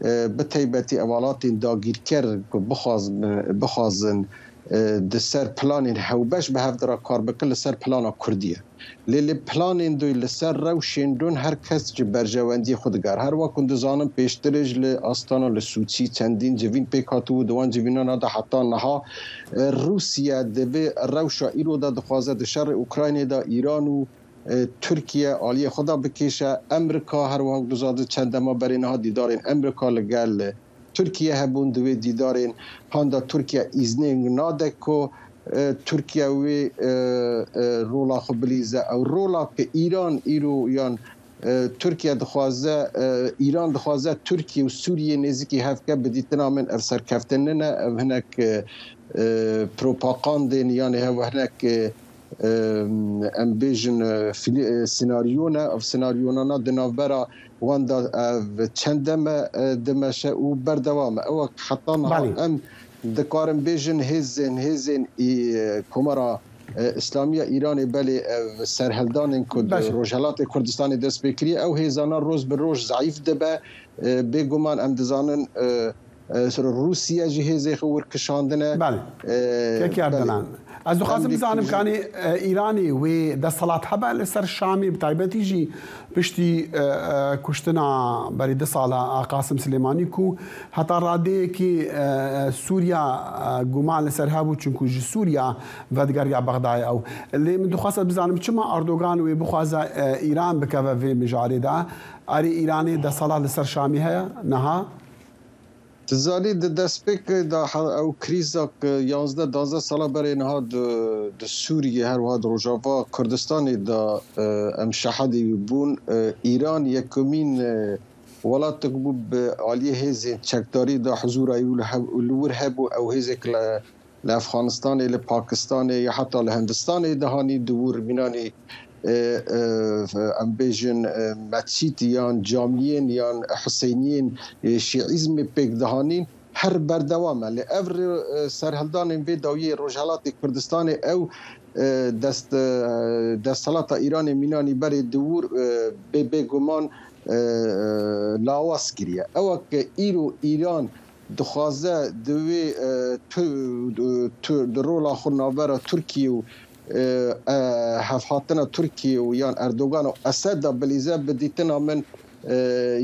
e, bi taybetî ew welatên dagîrker ku bixwaz-, bixwazin, e, di ser planên hewbeş bi hev de re kar bikin, li ser plana Kurdî ye. Lê li planên din, li ser rewşên din her kes ji berjewendiyê xwe digere. Her wek hûn dizanin, pêştir jî li Astana, li Sûçî çendîn civîn pêk hatibû. Di wan civînana de heta niha, e, Rûsiye di vê rewşa îro de dixwaze di şerê Ukraynê de Îran û, e, Tirkiye aliyê xwe de bikêşe. Emerîka her wek dizanî çend dema berê niha dîdarên Emerîka li gel Tirkiye hebûn, di wê dîdarên handa Tirkiye îznê nade ku, e, Tirkiye wê, e, e, rola xwe bilîze. Ew rola ke Îran îro yan, e, Tirkiye dixwaze, e, Îran dixwaze Tirkiye û Sûriye nêzîkî hev ke, bi dîtina min ev serkeftin nine, ev hinek, e, e, propagandên, yanî hev hinek, e, e, em bêjin, e, filî-, e, senaryo ne. Ev senaryonana di navbera wan de ev çend dem e, e, dimeşe û berdewam e. Ew heta niha Belê. em dikarin bêjin hêzên, hêzên î-, Komara, e, Îslamî ya Îranê belê ev serhildanên ku di Baş e. Rojhelatê Kurdistanê dest pê kiriye, ew hêzana roz bi roj zeîf dibe. E, bêguman em dizanin, e, e, Rûsiye jî hêzê xwe wir kişandine. Belê. E, Kekî belê. Erdelan. Ez dixwazim Em bizanim dikî- kanî, e, Îranê wê desthilat hebe li ser Şamê, bi taybetî jî piştî, e, e, kuştina berî du sala a Qasim Silêmanî ku heta radeyekî, e, e, Sûriya, e, guman li ser hebû, çunku ji Sûriya vedigeriya Bexdayê ew. Lê min dixwest ez bizanim çima Erdogan wê bixwaze, e, Îran bikeve vê mijarê de. Erê Îranê desthilat li ser Şamê heye niha? Tu zanî, di destpêkê de he-, ew krîza ku yanzdeh danzdeh sala berê niha di, di Sûriyê, her wiha di Rojava Kurdistanê de, e, em şahidê wî bûn. E, Îran yekemîn, e, welatek bû bi aliyê hêzên çekdarî de huzûra wî li hev-, li wir hebû. Ew hêzêk li, li Efxanistanê, li Pakistanê ya heta li Hindistanê dihanî di wir mînanê, e, e, em bêjin, e, mescît yan camiyên yan Huseyniyên, e, şîîzmê pêk dihanîn, her berdewam e. Lê ev rê, e, serhildanên vê dawiyê Rojhelatê Kurdistanê ew, e, dest, e, desthilata Îranê mînanî berê di wir, e, bê, bêguman, e, e, lawaz kiriye. Ew e ke îro Îran dixwaze di wê, e, tu, tu, di rola xwe navbera Tirkiye û, e, e, hevhatina Tirkiye û yan Erdogan û Esed de bilîze, bi dîtina min, e,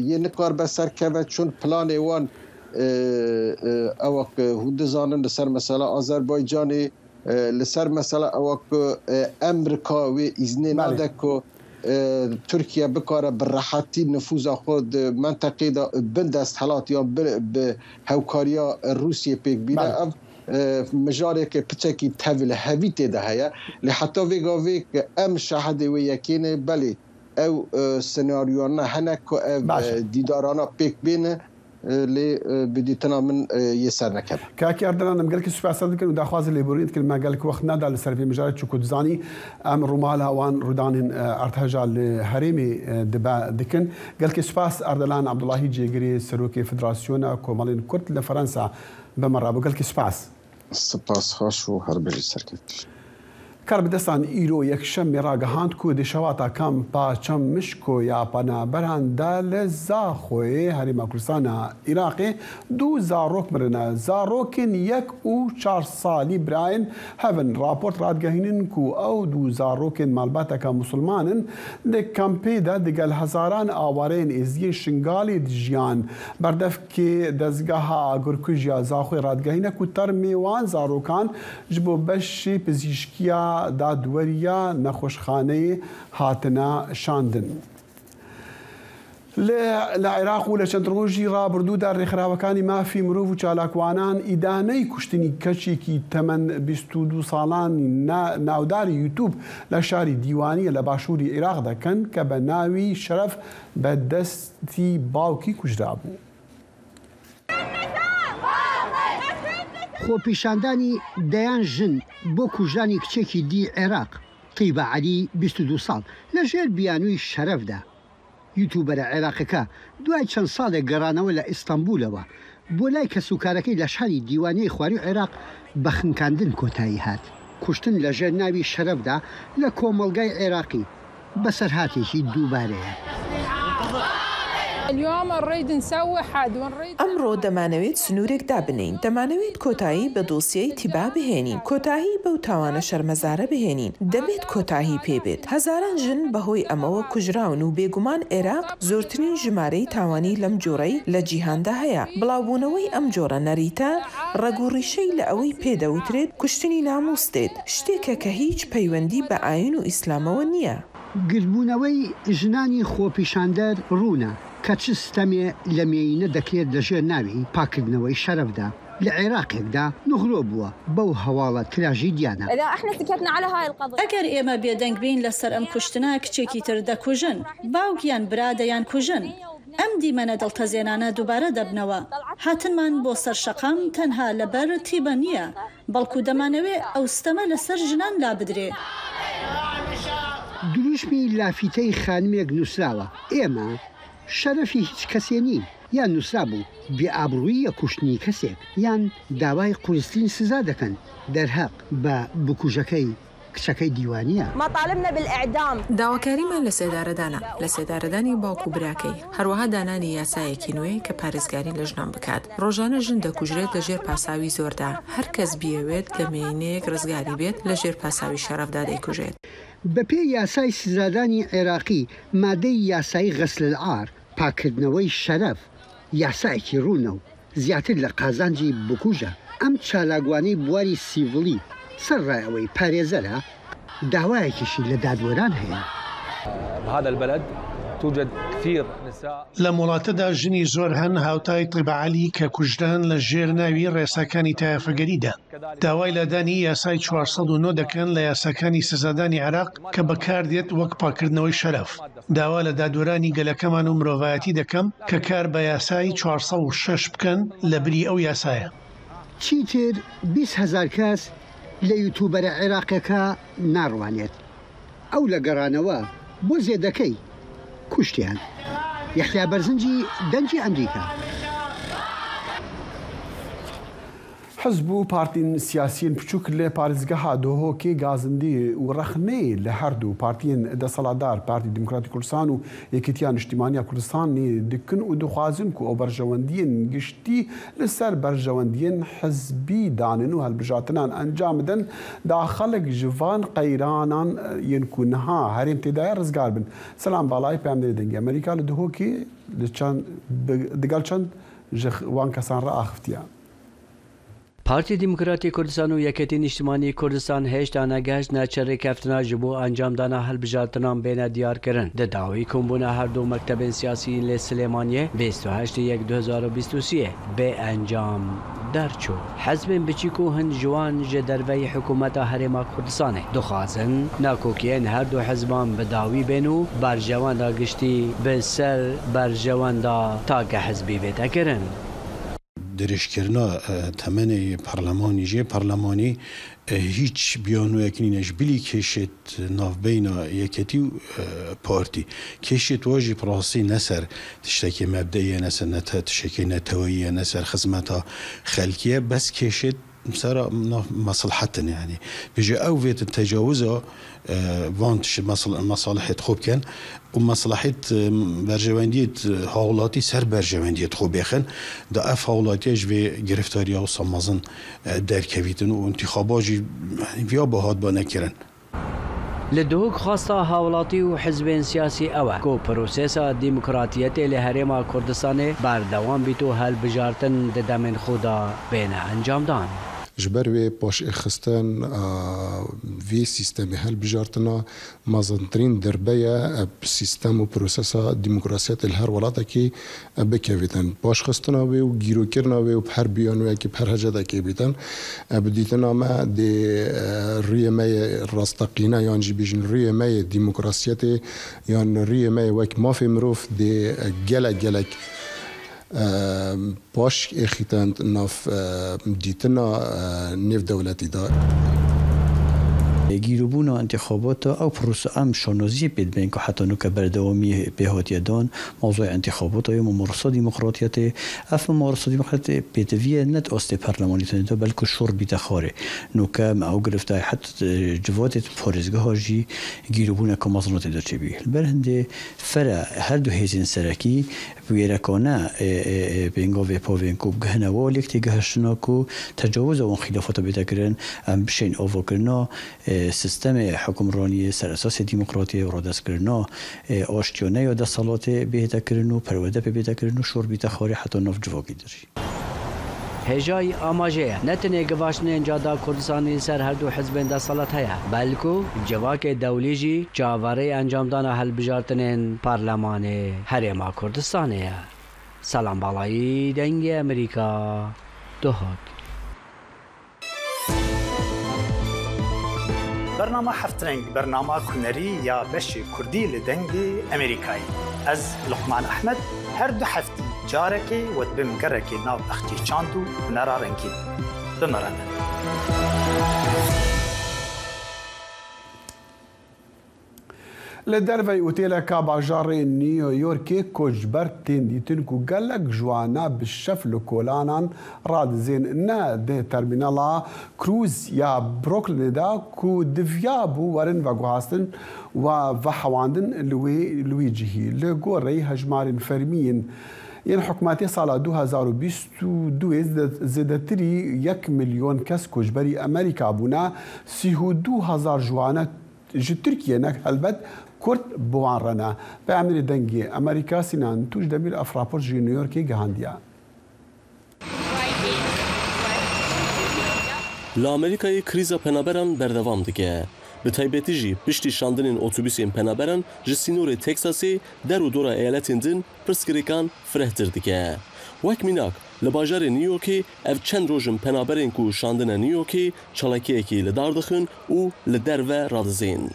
yê nikaribe serkeve, çun planê wan, e, e, ew e ku hûn dizanin li ser mesela Azerbaycanê, e, li ser mesela ew e ku, e, Emerîka wê îznê Belê. nade ku, e, Tirkiye bikare bi rehetî nifûza xwe di menteqê de bin desthilat yan bi, bi hewkariya Rûsiyê pêk bîne. Belê. Ev, e, mijareke piçekî tevlihevî tê de heye. Lê heta vê gavê ke em şahidê wê yekê ne, belê ew, e, senaryoyana hene ku ev, Baş e. e, dîdarana pêk bêne. e, lê, e, bi dîtina min, e, yê ser nekeve. Kakî Erdelan, em gelkî spas dikin û daxwazê lêborînê dikin. Me gelek wext neda li ser vê mijarê, çunku dizanî em rûmala wan rûdanên, e, erdheja li herêmê, e, dibe dikin. Gelkî spas Erdelan Abdullahî, cêgirê Serokê Federasyona Komelên Kurd li Ferensa, bi me re bû. Gelkî spas. Spas xweş û her bijî serkevtî. Karbidestan îro yekşemê ragihand ku di şewata kampa Çemmişko ya penaberan de li Zaxoyê Herêma Kurdistana Iraqê du zarok mirine. Zarokên yek û çar salî birayên hev in. Raport radigehînin ku ew du zarokên malbateke misilman in di kampê de digel hezaran awareyên êziyên Şingalê dijiyan. Berdevkê dezgeha agirkujiya Zaxoyê radigehîne ku termê wan zarokan ji bo beşê pizîşkiya dadweriya nexweşxaneyê hatine şandin. Li, li Iraq û li çend rojî rabirdû de rêxirawekanî mafî mirov û çalakwanan îdaneyî kuştinî keçekî temen bîst û du salan na-, navdarî YouTube li şarî Dîwaniyê li başûrî Iraq de kin ke bi navî Şeref bi destî bawkî kujrabû. خۆپیشاندانی دەیان ژن بۆ کوژرانی کچێکی دی عێراق، تیبە عەلی، بیست و دوو ساڵ، لە ژێر بیانووی شەرەفدا. یوتوبەرە عێراقەکە دوای چەند ساڵێک گەڕانەوە لە ئیستەنبولەوە بۆ لای کەسوکارەکەی لە شاری دیوانیەی خواروی عێراق بە خنکاندن کۆتایی هات. کوشتن لە ژێر ناوی شەرەفدا لە کۆمەڵگای عێراقی بەسەرهاتێکی دووبارەیە. اليوم نريد نسوي حد ونريد ئەمڕۆ دەمانەوێت سنوورێک دابنێین. دەمانەوێت کۆتایی بە دۆسیەی تیبا بهێنین. کۆتایی بەو تاوانە شەرمەزارە بهێنین. دەبێت کۆتایی پێ بێت. هەزاران ژن بەهۆی ئەمەوە کوژراون و بێگومان عێراق زۆرترین ژمارەی تاوانی لەم جۆرەی لە جیهاندا هەیە. بڵاوبوونەوەی ئەم جۆرە نەریتە ڕەگ و ڕیشەی لە ئەوەی پێدەوترێت کوشتنی ناموس دێت، شتێکە کە هیچ پەیوەندی بە ئاین و ئیسلامەوە نییە. گردبوونەوەی ژنانی خۆپیشاندەر ڕوونە کە چ ستەمێ لە مێینە دەکرێت لە ژێر ناوی پاکردنەوەی شەرەفدا. لە عێراقێکدا نغرۆ بووە بەو هەواڵە تراژیدیانە. إذا إحنا سكتنا على هاي القضية. ئەگەر ئێمە بێدەنگ بین لەسەر ئەم کوشتنە، کچێکی تر دەکوژن، باوک یان برا دەیان کوژن. ئەم دیمەنە دڵتەزێنانە دووبارە دەبنەوە. هاتنمان بۆ سەر شەقام تەنها لەبەر تیبە نییە، بەڵکو دەمانەوێ ئەو ستەمە لەسەر ژنان لابدرێ. دروشمی لافیتەی خانمێک نووسراوە: ئێمە شەرەفی هیچ کەسێ نین، یان نووسرابوو: بێئابڕووییە کوشتنی کەسێک، یان داوای قورسترین سزا دەکەن دەرهەق بە بکوژەکەی کچەکەی دیوانیە. مطالبنا بالإعدام. داواکاریمان لە سێدارەدانە، لە سێدارەدانی باوک و براکەی، هەروەها دانانی یاسایەکی نوێ کە پارێزگاری لە ژنان بکات. ڕۆژانە ژن دەکوژرێت لە ژێر پاساوی زۆردا. هەر کەس بیەوێت لە مێینەیەک ڕزگاری بێت، لە ژێر پاساوی شەرەفدا دەیکوژێت. بە پێی یاسای سزادانی عێراقی، مادەی یاسای غەسل العار، پاکردنەوەی شەرەف، یاسایەکی ڕوونە و زیاتر لە قازانجی بکوژە. ئەم چالاکوانەی بواری سیڤڵی سەر ڕای ئەوەی پارێزەرە، داوایەکیشی لە دادوەران هەیە. بهذا البلد توجد كثير نساء. لەم وڵاتەدا ژنی زۆر هەن هاوتای تیبە عەلی کە کوژران لە ژێر ناوی ڕێساکانی تایەفەگەریدا. داوای لادانی یاسای چوار سەد و نۆ دەکەن لە یاساکانی سزادانی عێراق کە بەکاردێت وەک پاکردنەوەی شەرەف. داوا لە دادوەرانی گەلەکەمان و مرۆڤایەتی دەکەم کە کار بە یاسای چوار سەد و شەش بکەن لە بری ئەو یاسایە. چیتر بیست هەزار کەس لە یوتوبەرە عێراقیەکە ناڕوانێت. ئەو لە گەڕانەوە بۆ زێدەکەی کوشتیان. یەحیا بەرزنجی، دەنگی ئەمریکا. حزب و پارتین سیاسیین بچووک لە پارێزگەها دهۆکێ گازندی و ڕەخنەی لە هەردوو پارتیین دەسەڵاتدار، پارتی دیموکراتی کوردستان و یەکێتیا نیشتیمانیا کوردستانی دکن و دخوازن کو ئەو بەرژەوەندیین گشتی لەسەر بەرژەوەندیین حزبی دانن و هەلبژاتنان ئەنجام بدەن دا خەڵک ji van qeyranan yên ku niha herêm têdayê rizgar bin. Selam Balay, peyamnerê Dengê Amerîka li Duhokê li çend, bi, digel çend ji wan kesan re axiftiye. Partî Demokratî Kurdistan û Yeketî Nîştimanî Kurdistan hêşta negeştine çi rêkeftina ji bo encamdana hilbijartinan bêne diyarkirin. Di dawî kombûna her du mektebên siyasî yên li Silêmaniyê bîst û heşt yek du hezar û bîst û sê bê encam. Derçû. Hizbên biçîk û hin ji wan ji derveyî hikûmeta Herêma Kurdistanê dixwazin nakokiyên her du hizban bi dawî bên û berjewenda giştî bi ser berjewenda take hizbî bête kirin. Dirêjkirina, e, temenê parlemanî, jê parlemanî, e, hîç biyanoyek nîne ji bilî kêşêt navbeyna yeketî û, e, partî. Kêşêt wa jî bi rastî ne ser tiştekê mebdeyî ye, ne ser nete-, tiştekê neteweyî ye, ne ser xizmeta xelkî ye, bes kêşêt sera nav meslahet in, yanî. Bêje ew vêtin tecawiza, e, van tişt mesl-, mesalihêt xwe bikin û meslahêt, e, berjewendiyêt, e, hawlatî ser berjewendiyêt xwe bêxin, da ev hawlatiye ji vê giriftariya wisa mezin, e, derkevîtin û intixaba jî, yanî, viya bihat ba nekirin. Li Duhok xwesta hawlatî û hizbên siyasî ew e ku prosesa demokratiyetê li Herêma Kurdistanê berdewam bît û hilbijartin di demên xwe de bêne encamdan. Ji ber wê paşêxistin, a, vê sîstemê hilbijartina mezintirîn derbe ye, e, sîstem û prosesa demokrasiyetê li her welatekî, e, bikevîtin. Paşxistina wê û gîrokirina wê û bi her biyanoyekî, bi her hecetekê bîtin, e, bi dîtina me dê, e, rûyê me yê rasteqîne yan jî bêjin rûyê me yê demokrasiyetê yan rûyê me yê wek mafê mirov dê, e, gelek gelek, e, paş êxîtin nav, e, dîtina, e, nêvdewletî de. Gîrobûna întîxabata ew pirose em şanaziyê pê dibên ku heta nûke berdewamî pê hatiye dan, mewzûya întîxabata ye, mumaresa demokratiyetê. Ev mumaresa demokratiyetê pêtiviye ne di astê perlemanî tenê de, belku şor bîte xwarê. Nûke me ew giriftaye heta, e, civatê parêzgeha jî gîrobûneke mezin tê de çêbî. Li ber hindê fere her du hêzên serekî, bi wêrekane, e, e, e, pêngavê pavên ku bigihine we lêk têgihiştina ku tecawiza wan xîlafata bête kirin, em bişên avakirina, e, sîstemê hukimraniyê ser esasê demokratiyê û radestkirina, e, aştiyane ya desthilatê bihête kirin û perwerde pê bête kirin û şor bîte xwarê heta nav civakî de jî. Hêjayî amaje ye, ne tenê givaştinên Cihada Kurdistanê li ser her du hizbên desthilat heye, belku civakê dewlî jî çaverêyî encamdana hilbijartinên Parlemanê Herêma Kurdistanê ye. Selam Balayî, Dengê Amerîka, Duhok. Bernama Heftreng, bernama hunerî ya beşê kurdî li Dengê Amerîkayê. Ez Luqman Ehmed, her du heftî carekê we dibim gerekê nav bexçê çand û hunera rengîn. Bimire me. Li derveyî otêleka bajarê New Yorkê koçber tên dîtin ku gelek ji wana bi şev li kolanan radizên, ne di termînala Cruise ya Brooklynê de ku diviyabû werin veguhastin û vehewandin li wê, li wî cihî. Li goreyî hejmarên fermî yên yên hikûmetê sala du hezar û bîst û du zêde-, zêdetirî yek milyon kes koçberî Amerîka bûne, sî û du hezar ji wane ji Tirkiyê ne, helbet Kurd bi wan re ne. Peyamnêrê Dengê Amerîka Sînan Tûjdemîr ev raport ji New Yorkê gihandiye. Li Amerîkayê krîza penaberan berdewam dike. Bi taybetî jî piştî şandinên otobusên penaberan ji sînorê Texasê der û dora eyaletên din pirsgirêkan firehtir dike. Wek mînak, li bajarê New Yorkê ev çend roj in penaberên ku şandine New Yorkê çalakiyekî li dar dixin û li derve radizên.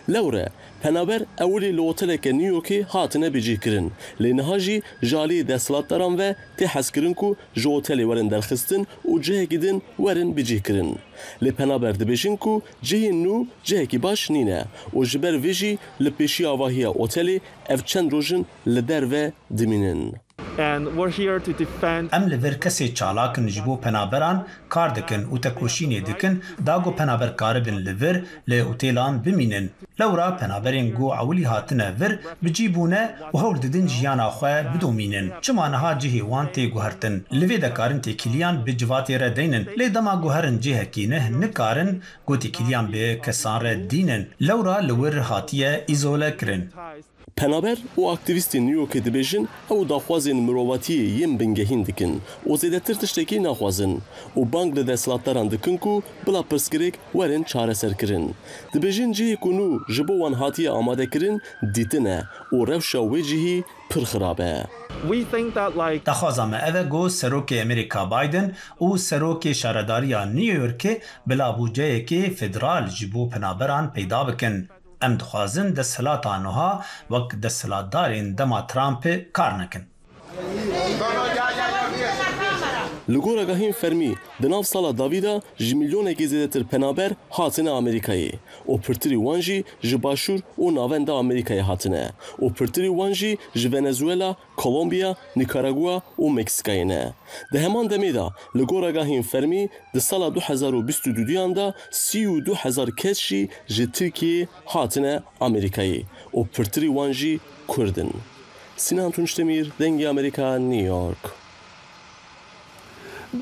Lewre, penaber ewilî li oteleke New Yorkê hatine bicihkirin, lê niha jî ji aliyê desthilatdaran ve tê hezkirin ku ji otelê werin derxistin û cihekî din werin bicihkirin. Lê penaber dibêjin ku cihên nû cihekî baş nîne û ji ber vê jî li pêşiya avahiya otelê ev çend roj in li derve dimînin. And we're here to defend. Em li vir kesê çalak in ji bo penaberan kar dikin û tekoşînê dikin, da ku penaber karibin li vir li otêlan bimînin. Lewra penaberên ku ewilî hatine vir bi cî bûne û hewl didin jiyana xwe bidomînin. Çima niha cihê wan tê guhertin? Li vê de karin têkiliyan bi civatê re deynin, lê dema guherin cihekî neh nikarin ku têkiliyan bi kesan re dînin. Lewra li wir hatiye îzole kirin. Penaber û aktîvîstên New Yorkê dibêjin ew daxwazên mirovatiyê yên bingehîn dikin û zêdetir tiştekî naxwazin û bang li desthilatdaran dikin ku bila pirsgirêk werin çareserkirin. Dibêjin cihê ku nû Ji bo wan hatiye amadekirin, dîtin e û rewşa wê cihî pir xirab e. We think that, like, Daxwaza me ev e ku Serokê Amerîka Biden û Serokê Şaredariya New Yorkê bila bûceyekê federal ji bo penaberan peyda bikin. Em dixwazin desthilata nuha wek desthilatdarên dema Trumpê kar nekin. Li gor agahiyên fermî, di nav sala dawî de ji milyonekî zêdetir penaber hatine Amerîkayê û pirtirî wan jî ji Başûr û Navenda Amerîkayê hatine û pirtirî wan jî ji Venezuela, Kolombiya, Nikaragua û Meksîkayê ne. Di heman demê de, li gor agahiyên fermî, di sala du hezar û bîst û duduyan de sî û du hezar kes jî ji Tirkiyeyê hatine Amerîkayê û pirtirî wan jî Kurd in. Sinan Tunçdemîr, Dengê Amerîka, New York.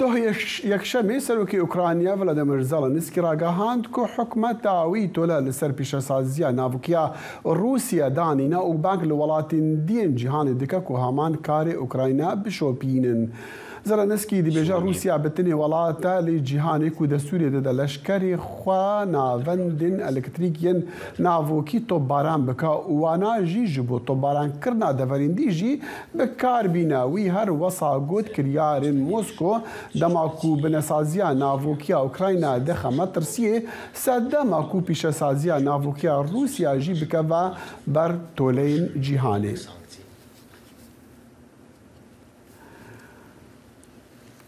Doh yek-, yekşemê Serokê Ukrayna Volodymyr Zelensky ragehand ku hikûmeta wî tole li ser pîşesaziya navikiya Rûsya danîne û bang li welatên diyên cîhanê dike ku heman karê Ukrayna bişopînin. Zelensky dibêje Rûsya bi tenê welat e li cîhanê ku destûrê dide leşkerê xwe navendên elektrîk yên navokî topbaran bike û wana jî ji bo topbarankirina deverên dî jî bi kar bîne. Wî her wesa got, kiryarên Mosko dema ku binesaziya navokiya Ukrayna dixe metirsiyê, sedema ku pîşesaziya navokiya Rûsya jî bikeve ber toleyên cîhanê.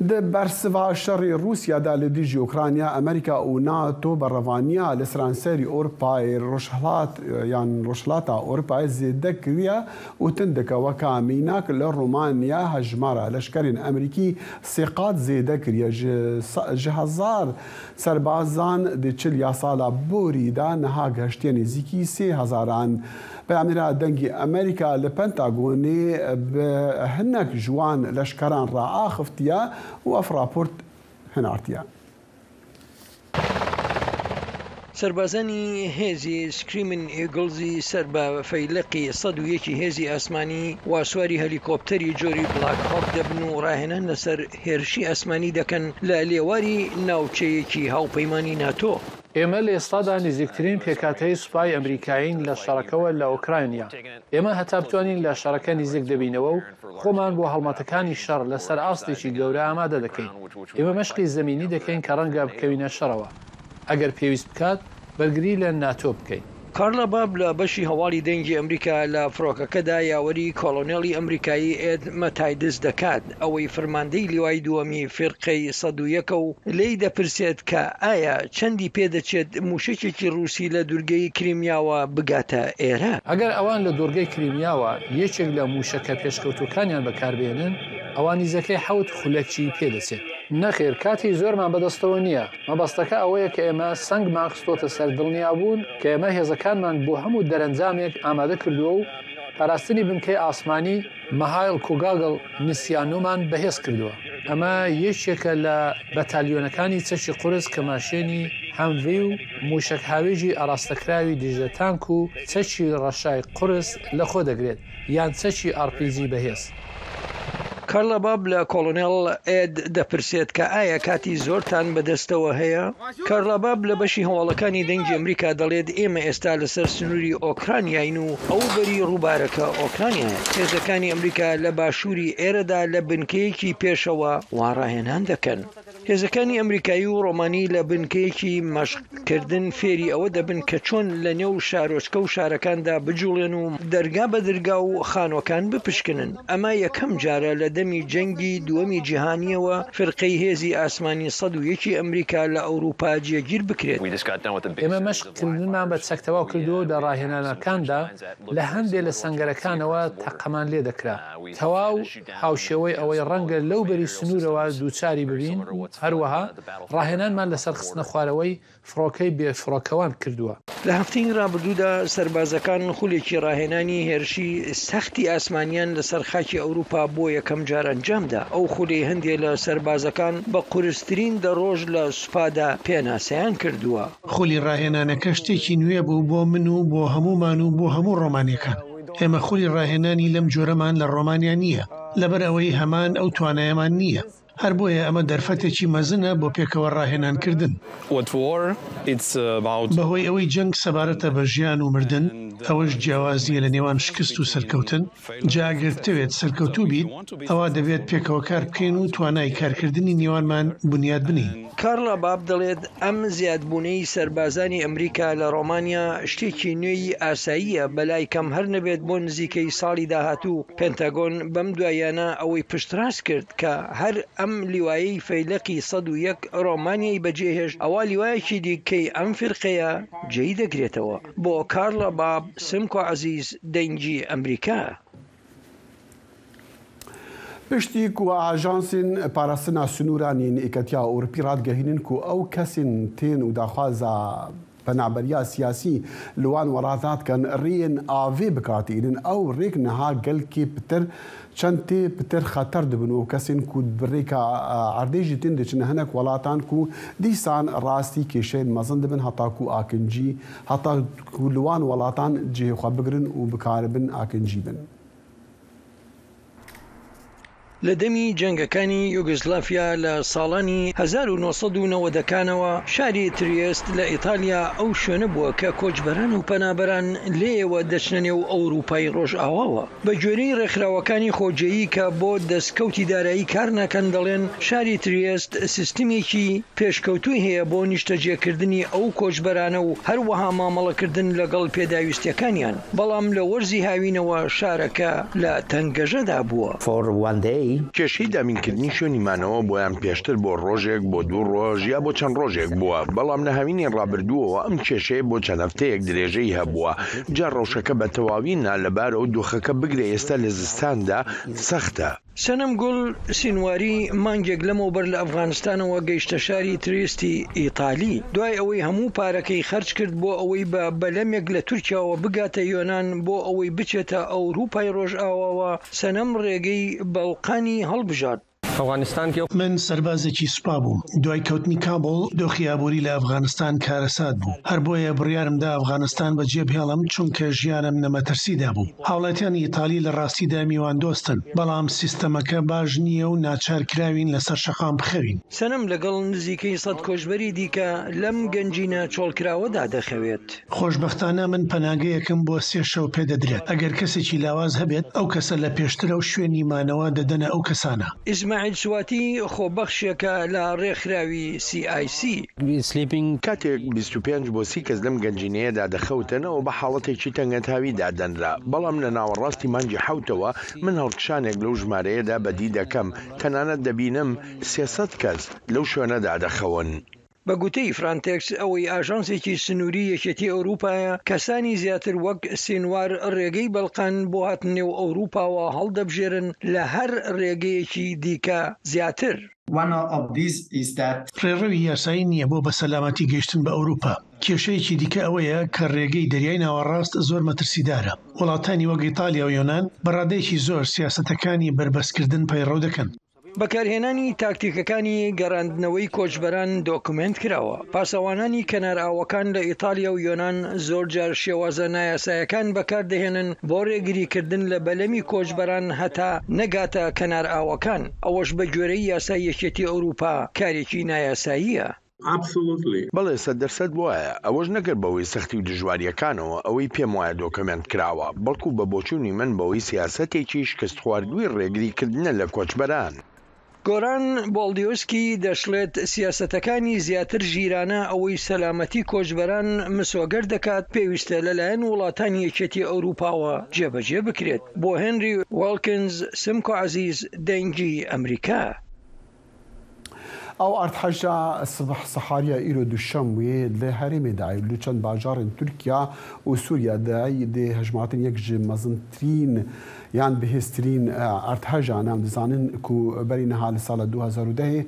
Di bersiva şerê Rûsya de li dijî Ukrayna, Amerîka û NATO berevaniya li seranserî Ewropayê, Rojhilat, yan Rojhilata Ewropayê zêde kiriye û tundike. Weke mînak, li Romanya hejmara leşkerên Amerîkî sê qat zêde kiriye. Ji sa-, ji hezar serbazan di çil ya sala borî de niha gehiştiye nêzîkî sê hezaran. Peyamnêra Dengê Amerîka li Pentagonê bi hinek ji wan leşkeran re axiftiye û ev raport hinartiye. Serbazanî hêzî Screaming Eagles-î ser bê feyleqî sed û yekî hêzî asmanî wa swarî helîkopterî corî Black Hawk dibin û rahênan li ser hêrişî asmanî dikin li lêwarî navçeyekî hawpeymanî NATO. ئێمە لە ئێستادا نزیکترین پێکهاتەی سوپای ئەمریکایین لە شەڕەکەوە لە ئۆکراینیا. ئێمە هەتا بتوانین لە شەڕەکە نزیک دەبینەوە و خۆمان بۆ هەڵمەتەکانی شەڕ لەسەر ئاستێکی گەورە ئامادە دەکەین. ئێمە مەشقی زەمینی دەکەین کە ڕەنگە بکەوینە شەڕەوە. ئەگەر پێویست بکات، بەرگری لە ناتۆ بکەین. کارلا باب لە بەشی هەواڵی دەنگی ئەمریکا لە فڕۆکەکەدا یاوەری کۆڵۆنێڵی ئەمریکایی ئێد مەتایدس دەکات، ئەوەی فەرماندەی لیوای دووەمی فیرقەی سەد و یەکە و لێی دەپرسێت کە ئایا چەندی پێدەچێت مووشەکێکی ڕووسی لە دوورگەی کریمیاوە بگاتە ئێرە. ئەگەر ئەوان لە دوورگەی کریمیاوە یەکێک لە مووشەکە پێشکەوتووەکانیان بەکاربهێنن، ئەوان نزیکەی حەوت خولەکی پێدەچێت. نەخێر، کاتی زۆرمان بەدەستەوە نییە. مەبەستەکە ئەوەیە کە ئێمە سەنگمان خستۆتە سەر دڵنیابوون کە ئێمە هێزەکانمان بۆ هەموو دەرەنجامێک ئامادە کردووە و پاراستنی بنکەی ئاسمانی مەهایڵ کوگاگڵ نسیانومان بەهێز کردووە. ئەمە یەکێکە لە بەتالیۆنەکانی چەکی قورس کە ماشێنی هەمڤی و مووشەک هاوێژی ئاراستەکراوی دژە تانک و چەکی ڕەشای قورس لەخۆ دەگرێت، یان چەکی ئار پی جی بەهێز. کارلا باب لە کۆڵۆنێڵ ئێد دەپرسێت کە ئایا کاتی زۆرتان بەدەستەوە هەیە؟ کارلا باب لە بەشی هەواڵەکانی دەنگی ئەمریکا دەڵێت، ئێمە ئێستا لەسەر سنووری ئۆکرانیاین و ئەو بەری ڕووبارەکە ئۆکرانیایە. هێزەکانی ئەمریکا لە باشووری ئێرەدا لە بنکەیەکی پێشەوە واڕاهێنان دەکەن. هێزەکانی ئەمریکایی و ڕۆمانی لە بنکەیەکی مەشقکردن فێری ئەوە دەبن کە چۆن لە نێو شارۆچکە و شارەکاندا بجوڵێن و دەرگا بە دەرگا و خانووەکان بپشکنن. ئەمە یەکەم جارە لە دەمی جەنگی دووەمی جیهانیەوە فرقەی هێزی ئاسمانی سەد و یەکی ئەمریکا لە ئەوروپا جێگیر بکرێت. ئێمە مەشقکردنمان بە چەک تەواو کردووە و لە ڕاهێنانەکاندا لە هەندێک لە سەنگەرەکانەوە تەقەمان لێ دەکرا. تەواو هاوشێوەی ئەوەی ڕەنگە لەو بەری سنوورەوە دووچاری ببین و هەروەها ڕاهێنانمان لەسەر خستنە خوارەوەی فڕۆکەی بێفڕۆکەوان کردووە. لە هەفتەی ڕابردوودا سەربازەکان خولێکی ڕاهێنانی هێرشی سەختی ئاسمانیان لەسەر خاکی ئەوروپا بۆ یەکەم جار ئەنجامدا. ئەو خولەی هەندێک لە سەربازەکان بە قورسترین دە ڕۆژ لە سوپادا پێناسەیان کردووە. خولی ڕاهێنانەکە شتێکی نوێ بوو بۆ من و بۆ هەموومان و بۆ هەموو ڕۆمانیەکان. ئێمە خولی ڕاهێنانی لەم جۆرەمان لە ڕۆمانیا نییە، لەبەر ئەوەی هەمان ئەو توانایەمان نییە. هەر بۆیە ئەمە دەرفەتێکی مەزنە بۆ پێکەوە ڕاهێنانکردن. What war? It's about بەهۆی ئەوەی جەنگ سەبارەتە بە ژیان و مردن، ئەوەش جیاوازیە لە نێوان شکست و سەرکەوتن. جا ئەگەر بتەوێت سەرکەوتوو بیت، ئەوا دەبێت پێکەوە کار بکەین و توانای کارکردنی نێوانمان بنیاد بنین. کارلا باب دەڵێت، ئەم زیادبوونەی سەربازانی ئەمریکا لە ڕۆمانیا شتێکی نوێی ئاساییە، بەلای کەم هەر نەبێت بۆ نزیکەی ساڵی داهاتوو. پێنتاگۆن بەم دواییانە ئەوەی پشتڕاست کرد کە هەر ئەم لیوایەی فەیلەقی سەد و یەک ڕۆمانیای بەجێهێشت، ئەوا لیوایەکی دیکەی ئەم فیرقەیە جێی دەگرێتەوە. بۆ کارلا باب، سمکۆ عەزیز، دەنگی ئەمریکا. Piştî ku ajansên parastina sinûran yên Yeketiya Ewropî radigehînin ku ew kesên tên û daxwaza penaberiya siyasî li wan welatan dikin, rêyên avê bi kar tînin, ew rêk niha gelkê pitir, çend tê pitir xeter dibin û kesên ku bi rêka, e, erdê jî tên diçin hinek welatan ku dîsan rastî kêşeyên mezin dibin heta ku akincî, heta ku li wan welatan cihê xwe bigirin û bikaribin akincî bin. لە دەمی جەنگەکانی یوگۆسلافیا لە ساڵانی هەزار و نۆ سەد و نەوەدەکانەوە، شاری تریێست لە ئیتالیا ئەو شوێنە بووە کە کۆچبەران و پەنابەران لێیەوە دەچنە نێو ئەوروپای ڕۆژئاواوە. بە گوێرەی ڕێکخراوەکانی خۆجێیی کە بۆ دەستکەوتی دارایی کار ناکەن، دەڵێن شاری تریێست سیستمێکی پێشکەوتووی هەیە بۆ نیشتەجێکردنی ئەو کۆچبەرانە و هەروەها مامەڵەکردن لەگەڵ پێداویستیەکانیان، بەڵام لە وەرزی هاوینەوە شارەکە لە تەنگەژەدا بووە. For one day. کێشەی دابینکردنی شوێنی مانەوە بۆیان پێشتر بۆ ڕۆژێک، بۆ دوو ڕۆژ یا بۆ چەند ڕۆژێک بووە، بەڵام لە هاوینی ڕابردووەوە ئەم کێشەیە بۆ چەند هەفتەیەک درێژەی هەبووە. جا ڕەوشەکە بە تەواوی نا لەبارە و دۆخەکە بگرە ئێستا لە زستاندا سەختە. سەنەم گوڵ سینواری مانگێک لەمەوبەر لە ئەفغانستانەوە گەیشتە شاری تریستی ئیتالی، دوای ئەوەی هەموو پارەکەی خەرج کرد بۆ ئەوەی بە بەلەمێک لە تورکیاوە بگاتە یۆنان بۆ ئەوەی بچێتە ئەوروپای ڕۆژئاواوە. سەنەم ڕێگەی بەڵقانی هەڵبژارد. ئەفغانستان کە من سەربازێکی سوپا بووم. دوای کەوتنی کابڵ، دۆخی ئابووری لە ئەفغانستان کارەسات بوو. هەر بۆیە بڕیارم دا ئەفغانستان بەجێ بهێڵم، چونکە ژیانم نە مەترسیدا بوو. هاوڵاتیانی ئیتالی لە ڕاستیدا میوان دۆستن، بەڵام سیستەمەکە باش نییە و ناچار کراوین لەسەر شەقام بخەوین. سەنەم لەگەڵ نزیکەی سەد کۆچبەری دیکە لەم گەنجینە چۆڵکراوەدا دەخەوێت. خۆشبەختانە من پەناگەیەکم بۆ سێ شەو پێدەدرێت. ئەگەر کەسێکی لاواز هەبێت، ئەو کەسە لە پێشترە و شوێنی مانەوە دەدەنە ئەو کەسانە. ئیسماعیل سواتی خۆبەخشێکە لە ڕێکخراوی سی آی سی. Sleeping. کاتێک بیست و پێنج بۆ سی کەس لەم گەنجینەیەدا دەخەوتن، ئەوە بە حاڵەتێکی تەنگەتاوی دادەنرا. بەڵام لە ناوەڕاستی مانگی حەوتەوە من هەڵکشانێک لەو ژمارەیەدا بەدی دەکەم. تەنانەت دەبینم سێ سەد کەس لەو شوێنەدا دەخەون. بە گوتەی فرانتێکس، ئەوەی ئاژانسێکی سنووری یەکێتی ئەوروپایە، کەسانی زیاتر وەک سینوار ڕێگەی بەڵقان بۆ هاتن نێو ئەوروپاوە هەڵدەبژێرن لە هەر ڕێگەیەکی دیکە زیاتر. One of these is that ڕێڕەوی یاسایی نییە بۆ بە سەلامەتی گەیشتن بە ئەوروپا. کێشەیەکی دیکە ئەوەیە کە ڕێگەی دەریای ناوەڕاست زۆر مەترسیدارە. وڵاتانی وەک ئیتالیا و یۆنان بە ڕادەیەکی زۆر سیاسەتەکانی بەربەستکردن پەیڕەو دەکەن. بەکارهێنانی تاکتیکەکانی گەڕاندنەوەی کۆچبەران دۆکومنت کراوە. پاسەوانانی کەناراوەکان لە ئیتالیا و یۆنان زۆر جار شێوازە نایاسایەکان بەکاردەهێنن بۆ ڕێگریکردن لە بەلەمی کۆچبەران هەتا نەگاتە کەناراوەکان. ئەوەش بە گوێرەی یاسای یەکێتی ئەوروپا کارێکی نایاساییە. Absolutely. بەڵێ، سەد دەرسەد وایە. ئەوەش نەگەر بەوەی سەختی و دژواریەکانەوە، ئەوەی پێم وایە دۆکمنت کراوە، بەڵکو بە بۆچوونی من بەوەی سیاسەتێکی شکست خواردووی ڕێگری کردنە لە کۆچبەران. گۆران بۆڵدیۆسکی دەشڵێت سیاسەتەکانی زیاتر ژیرانە ئەوەی سەلامەتی کۆچبەران مسۆگەر دەکات، پێویستە لەلایەن وڵاتانی یەکێتی ئەوروپاوە جێبەجێ بکرێت. بۆ هێنری وڵکنز، سمکۆ عەزیز، دەنگی ئەمریکا. ئەو ئەرتحەژە سبح سەحاریە ئیرۆ دووشەموێ لە هەرێمێ دای لە چەند باژارên تورکیا و سووریا دای دێ هەژمارتن یەک ji mezintirîn yan bihêztirîn, e, erdhejan em dizanin ku berî niha li sala du hezar û dehê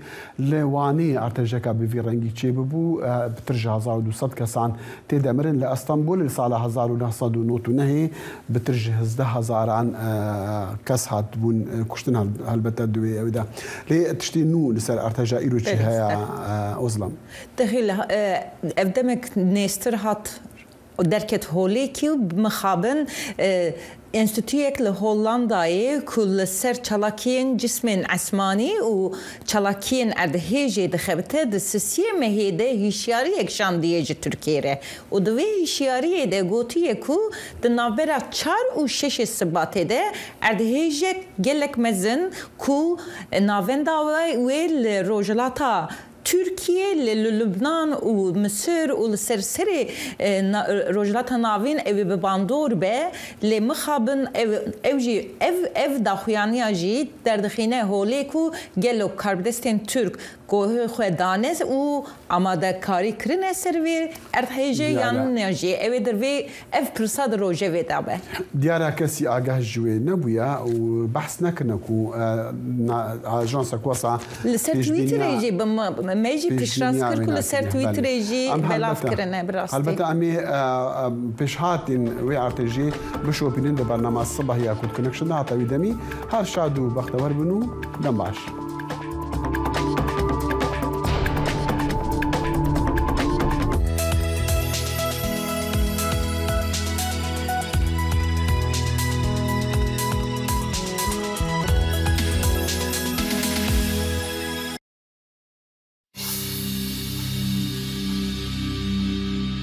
li Wanê erdhejeka bi vî rengî çêbibû, e, pitir ji hezar û du sed kesan tê de mirin. Li Estenbolê li sala hezar û neh sed û nod û nehê bitir ji hezdeh hezaran, e, kes hatibûn, e, kuştin hel-, helbete di wê ew de. Lê tiştê nû li ser artêşa îro çi heye, e, Ozlem? Dixî li, e, ev demek nêztir hat Û derket holê kî mixabin, e, enstîtuyek li Hollandayê ku li ser çalakiyên cismên esmanî û çalakiyên erdhêjê dixebite, di sisiyê mehê de hişyariyek şandiye ji Tirkiyê re û di vê hişyariyê de gotiye ku di navbera çar û şeşê Sibatê de erdhêjek gelek mezin ku navenda wê, wê li rojhilata Tirkiye, li, li Lubnan û Misir û li ser serê, e, na-, Rojhilata Navîn ew ê bi bandor be, lê mixabin ew, ew jî, ev, ev daxuyaniya jî derdixîne holê ku gelo karbidestên Tirk guhê xwe dane û amadekarî kirine ser vê erdhêjê Diyar e. yan ne jî. Ew ê di vê, ev pirsa di rojevê de be. Diyar e, kesî agah ji wê nebûye û behs nekirine ku, e, na-, ajansa ku wesa Li ser pêşbîniya Twitterê jî bi me, me jî pêşbîniya piştrast kir wê ku li ser nakiriye. Twitterê Belê. jî Em belav helbete, kirine, bi rastî. Helbete em ê, e, e, pêşhatên wê artêjê bişopînin di bernama Sibahiya Kurd Connection de. Heta wî demî her şad û bextewer bin û dem baş.